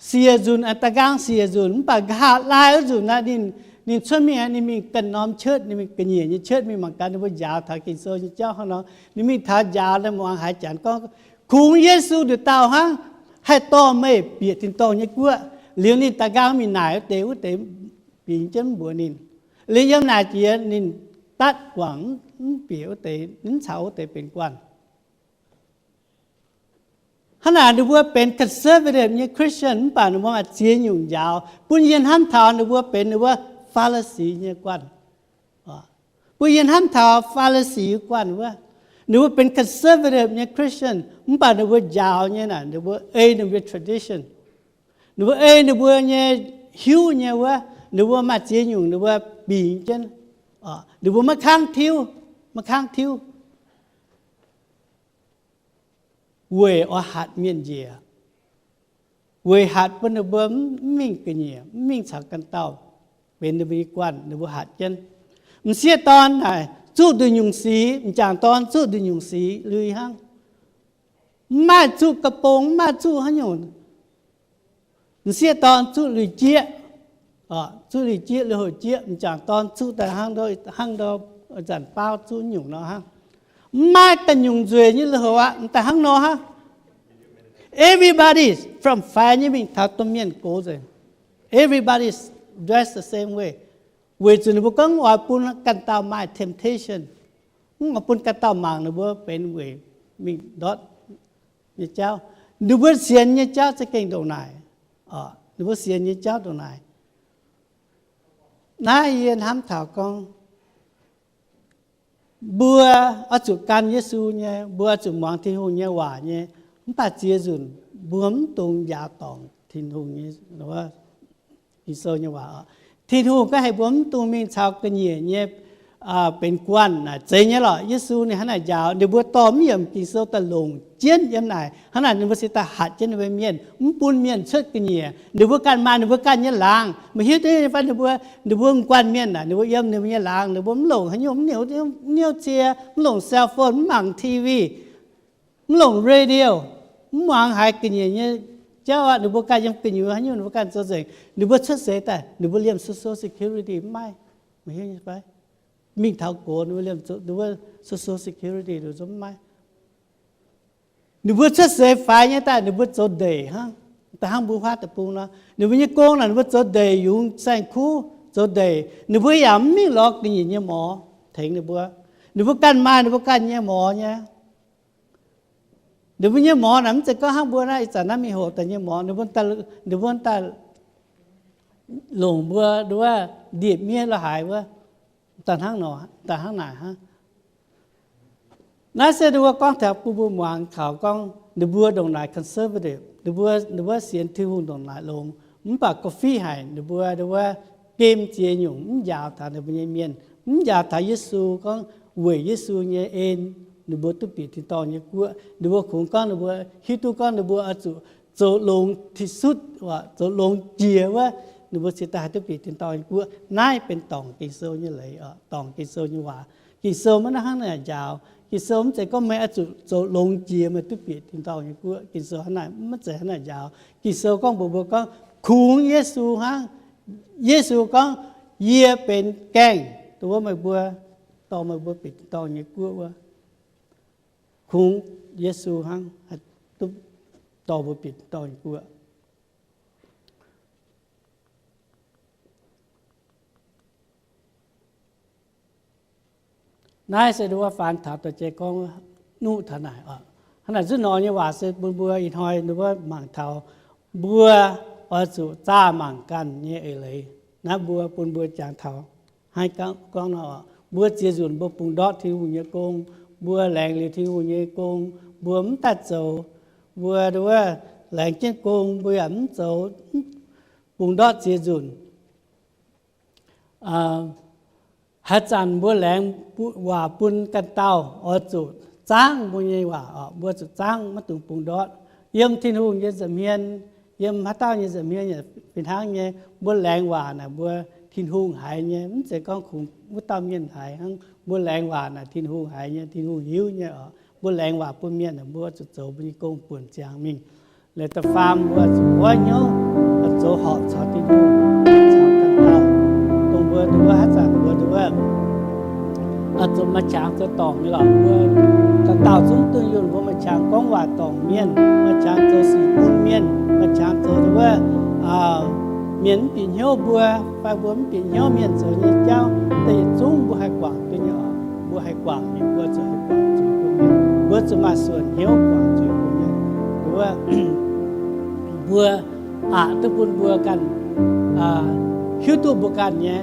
siec nzunc, da'nqaang siec nzunc, mv baac nqa'haav laai wuov nzunc naaic, ninh, ninh cuotv mingh, ninh mingh ganh norm church, ninh mingh ga'nyiec nyei church mingh mangc gaax ninh mbuo njaaux taux Ging-Sou nyei jauv hnangv nor. Ninh mingh taux njaaux, ninh muangx haaix janx gorngv, kungx Yesu nduqc dauh hnangv haih dorh meih bieqc tin-dorngh nyei guoqv. Liuz ninh da'nqaang mingh naaic wuov deix, wuov deix bingx jienv mv mbuox ninh. Liuz yiem naaic jiex ninh datv guangc, mv bieqc wuov deix, mv caux wuov deix benx guanh. Hnangv naaic ninh mbuo benx conservative nyei Christian, mv baac ninh mbuo maaih ziex nyungc njaaux, bun yie hnamv taux ninh mbuo benx ninh mbuo Faa^li^si nyei guanh. Bun yie hnamv taux Faa^li^si guanh wuov, ninh mbuo benx conservative nyei Christian, mv baac ninh mbuo njaaux nyei naaic, ninh mbuo ei ninh mbuo tradition, ninh mbuo ei ninh mbuo nyei hiuv nyei wuov, ninh mbuo maaih ziex nyungc ninh mbuo bingx jienv. Ninh mbuo maiv kangv tiuv, maiv kangv tiuv, weic oix hatc mienh njiec, weic hatc bun ninh mbuo mv mingh ga'nyiec, mv mingh caux ganh dauh. benx ninh mbuo nyei guanh, ninh mbuo hatc jienv. M'sieqv dorn naaic zuqv nduqc nyungc sic, m'jangc dorn zuqv nduqc nyungc sic lui hnangv. Mv maaih zuqv ga'bong, mv maaih zuqv haaix nyungc. M'sieqv dorn zuqv lui-jieqv, zuqv lui-jieqv, lui-houx jieqv. M'jangc dorn zuqv daaih hnangv, hnangv nzanc baauv zuqv nyungc nor hnangv. Mv maaih da'nyungc nzueic nyei lui-houx aqv, m'daaih hnangv nor hnangv. Everybody from faix nyei mingh taux domh mienh gox nzengc. Everybody dress the same way. Weic zuqc ninh mbuo gorngv oix bun ganh dauh maaih temptation, mv oix bun ganh dauh mangc ninh mbuo benx weic mingh ndortv nyei jauv. Ninh mbuo sienx nyei jauv za'gengh ndongc naaic. Ninh mbuo sienx nyei jauv ndongc naaic. Naaiv yie hnamv taux gorngv, mbuo oix zuqc gan Yesu nyei, mbuo oix zuqc muangx Tin-Hungh nyei waac nyei, mv baac ziex nzunc mbuo mv dungx njaaux dorngc Tin-Hungh nyei, Ging-Sou nyei waac. Tin-Hungh gorngv heuc mbuo mv dungx mingh caux ga'nyiec nyei benx guanh naaic. Zeiz nyei lorqc. Yesu ninh hnangv naaic njaaux, ninh mbuo dorh mv yiemc Ging-Sou daaih longc jienv yiem naaic. Hnangv naaic ninh mbuo se daaih hatc jienv ninh mbuo mienh, mv bun mienh cuotv ga'nyiec. Ninh mbuo ganh maaih ninh mbuo ganh nyei laangz. Meih hiuv duqv nyei fai? Ninh mbuo, ninh mbuo m'guanh mienh naaic, ninh mbuo yiem ninh mbuo nyei laangz, ninh mbuo mv longc haaix nyungc, mv niouv, mv niouv cie, mv longc cell phone, mv mangc TV, mv longc radio, mv muangx haaix ga'nyiec nyei jauv aqv. Ninh mbuo ganh yiem gu'nyuoz haaix nyungc ninh mbuo ganh zoux nzengc. Ninh mbuo cuotv seix daaih ninh mbuo liemh social security mv maaih. Meih hiuv nyei fai? Mingh taux gox ninh mbuo liemh social security ninh mbuo mv maaih. Ninh mbuo cuotv seix faix nyei daaih ninh mbuo zoux ndeic hnangv, da'hnangv mbuo huaav deic-bung nor. Ninh mbuo nyei gong naaic ninh mbuo zoux ndeic, yungz saeng-kuv zoux ndeic. Ninh mbuo yaac mv mingh lorz ga'nyiec nyei morz tengx ninh mbuo. Ninh mbuo ganh maaih ninh mbuo ganh nyei morz nyei. Ninh mbuo nyei morz naaic mv zeiz gorngv hnangv mbuo naaiv ih zanc naaiv mingh hoqc daaih nyei morz, ninh mbuo daaih longc mbuo nduov ndie-miev la'haaix wuov, daaih hnangv nor, daaih hnangv naaic hnangv. Naaiv se ninh mbuo gorngv taux bun mbuo muangx taux gorngv ninh mbuo ndongc naaic conservative, ninh mbuo, ninh mbuo sienx Tin-Hungh ndongc naaic longx, mv baac ga'fiev haic ninh mbuo nduov gemh ziex nyungc mv njaaux taux ninh mbuo nyei mienh, mv njaaux taux Yesu, gorngv weic Yesu nyei en ninh mbuo duqv bieqc tin-dorngh nyei guoqv. Ninh mbuo kungx gorngv ninh mbuo hiuv duqv gorngv ninh mbuo oix zuqc zoux longx ti sutv, zoux longx jiex wuov, ninh mbuo cingx daaih haih duqv bieqc tin-dorngh nyei guoqv. Naaiv benx dorngc Ging-Sou nyei leiz, dorngc Ging-Sou nyei waac. Ging-Sou maiv hnangv naaic njaaux. Ging-Sou mv zeiz gorngv meih oix zuqc zoux longx jiex meih duqv bieqc tin-dorngh nyei guoqv. Ging-Sou hnangv naaic, maiv zeiz hnangv naaic njaaux. Ging-Sou gorngv mbuox mbuo gorngv kungx Yesu hnangv. Yesu gorngv, yie benx gaengh dongh wuov meih mbuo, dorh meih mbuo bieqc tin-dorngh nyei guoqv wuov. Kungx Yesu hnangv haih duqv dorh mbuo bieqc tin-dorngh nyei guoqv. Naaiv se nduov faanx taux dorh jiex gorngv nuqv taux naaic oc. Hnangv naaic zuqc nor nyei waac se bun mbuo ih hnoi nduov mangc taux mbuo oix zuqc zaah mangc ganh nyei eix leiz. Naaiv mbuo bun mbuo jangx taux hnangv gorngv nor, mbuo ziex nzunc mbuo bungx ndortv Tin-Hungh nyei gong, mbuo laengz liuz Tin-Hungh nyei gong, mbuo mv daaih zoux, mbuo nduov laengz jienv gong mbuo yaac mv zoux, bungx ndortv ziex nzunc. Haaix zanc mbuo laengz waac bun ganh dauh oix zuqc zaangv mbuo nyei waac oc, mbuo zuqc zaangv maiv dungx bungx ndortv. Yiem Tin-Hungh nyei nza'hmien, yiem haaix dauh nyei nza'hmien yaac fih hnangv nyei. Mbuo laengz waac naaic mbuo Tin-Hungh haiz nyei, mv zeiz gorngv kungx wuov dauh mienh haiz hnangv. Mbuo laengz waac naaic Tin-Hungh haiz nyei, Tin-Hungh hiuv nyei oc. Mbuo laengz waac bun mienh naaic mbuo zuqc zoux mbuo nyei gong buonc ziangx mingh. Liuz da'faam mbuo zuqc goiv hnyouv zoux horpc caux Tin-Hungh, caux ganh dauh, dongh mbuo nduov haaix zanc mbuo nduov zuqc maaih qangx zoux dorngc nyei lorqc. Mbuo ganh dauh zungv dunh yunh mbuo maaih qangx gorngv waac dorngc mienh, maaih qangx zoux sic bun mienh, maaih qangx zoux nduov mienh mv bieqc hnyouv mbuo, fai mbuo mv bieqc hnyouv mienh zoux nyei jauv, da'yietv zungv mbuo haih guangc duqv nyei oc. Mbuo haih guangc nyei, mbuo zuqc haih guangc zuiz bun mienh, mbuo zuqc maaih suonc hnyouv guangc zuiz bun mienh. Nduov mbuo aqc duqv bun mbuo ganh hiuv duqv mbuo ganh nyei.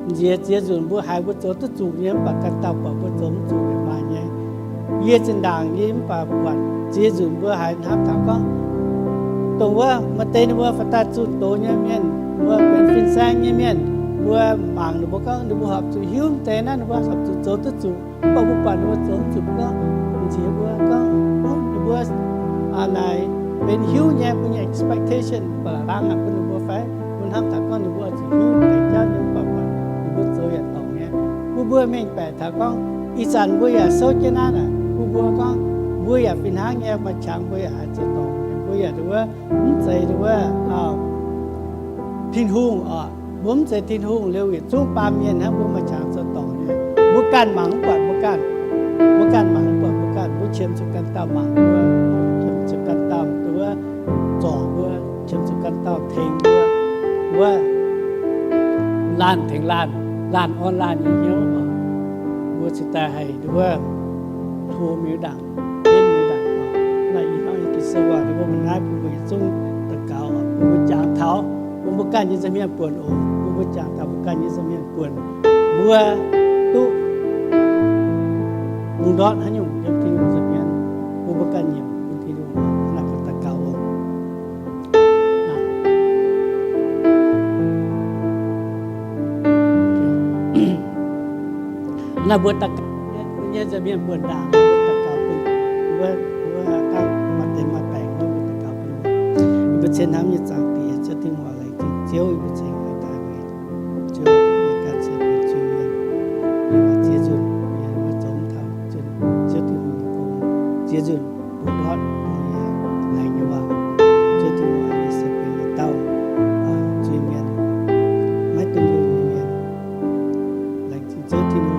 Nziex ziex nzunc mbuo haiz mbuo zoux duqv zuqc nyei, mv baac ganh dauh buatc mbuo zoux mv zuqc yaac maaih nyei. Yie zinh ndaangc yie mv baac buatc ziex nzunc mbuo haiz hnamv taux gorngv, dongh wuov maaih deix ninh mbuo faaux daaih zunh doz nyei mienh, mbuo benx fin-saeng nyei mienh, mbuo mangc ninh mbuo gorngv ninh mbuo horpc zuqc hiuv deix naaiv, ninh mbuo horpc zuqc zoux duqv zuqc. Mv baac mbuo buatc ninh mbuo zoux mv zuqc gorngv, nziex mbuo gorngv, ninh mbuo naaic benx hiuv nyei, mbuo nyei expectation ba'laqc laangh aqv bun ninh mbuo fai bun hnamv taux gorngv ninh mbuo oix zuqc hiuv deix jauv nyei, mv baac ninh mbuo zoux yaac dorngc nyei. Bun mbuo mengh baeqc taux gorngv ih zanc mbuo yaac souv jienv naaiv naaic, bun mbuo gorngv mbuo yaac fih hnangv nyei, maaih qangx mbuo yaac haiz zoux dorngc nyei. Mbuo yaac wuov, mv zeiz wuov, Tin-Hungh oc. Mbuo mv zeiz Tin-Hungh liuz yietc zungv baamh mienh hnangv, mbuo maaih qangx zoux dorngc nyei. Mbuo ganh mangc mv buatc mbuo ganh. Mbuo ganh mangc mv buatc mbuo ganh. Mbuo qiemx zuqc ganh dauh mangc mbuo, qiemx zuqc ganh dauh duqv zorc mbuo, qiemx zuqc ganh dauh tengx mbuo. Wuov, laanh tengx laanh, laanh orn laanh nyei hnyouv oc. Mbuo cingx daaih haih wuov, hlo miuc ndaangc, henv miuc ndaangc oc. Naaiv ih hnoi nyei Ging-Sou waac mbuo mangc naaiv, bun mbuo yietc zungv daux gaux oc, bun mbuo jangx taux bun mbuo ganh nyei nza'hmien buonc oc. Bun mbuo jangx taux mbuo ganh nyei nza'hmien buonc, mbuo duqv bungx ndortv haaix nyungc yiem Tin-Hungh nza'hmien, bun mbuo ganh nyiemc bun Tin-Hungh. Naaiv daux gaux oc. Naaiv mbuo daux gaux, mbuo nyei nza'hmien buonc ndaangc, mbuo daux gaux bun, mbuo, mbuo dangh maaih deix maaih baengc wuov, mbuo daux gaux bun. Yie mbuo cien hnamv nyei Zaangc Diex, Ziouv Tin-Hungh, laengz zingh Ziouv, yie mbuo cingx meih daaih weic Ziouv nyei ganh cien benx zuiz-mienh. Yie mbuo ziex nzunc, yie mbuo zoux mv taux zunh Ziouv Tin-Hungh nyei gong, ziex nzunc bun ndortv yie laengz nyei waac. Ziouv Tin-Hungh, yie se benx yietc dauh zuiz-mienh, maiv dungx lunc nyei mienh. Laengz zingh Ziouv Tin-Hungh.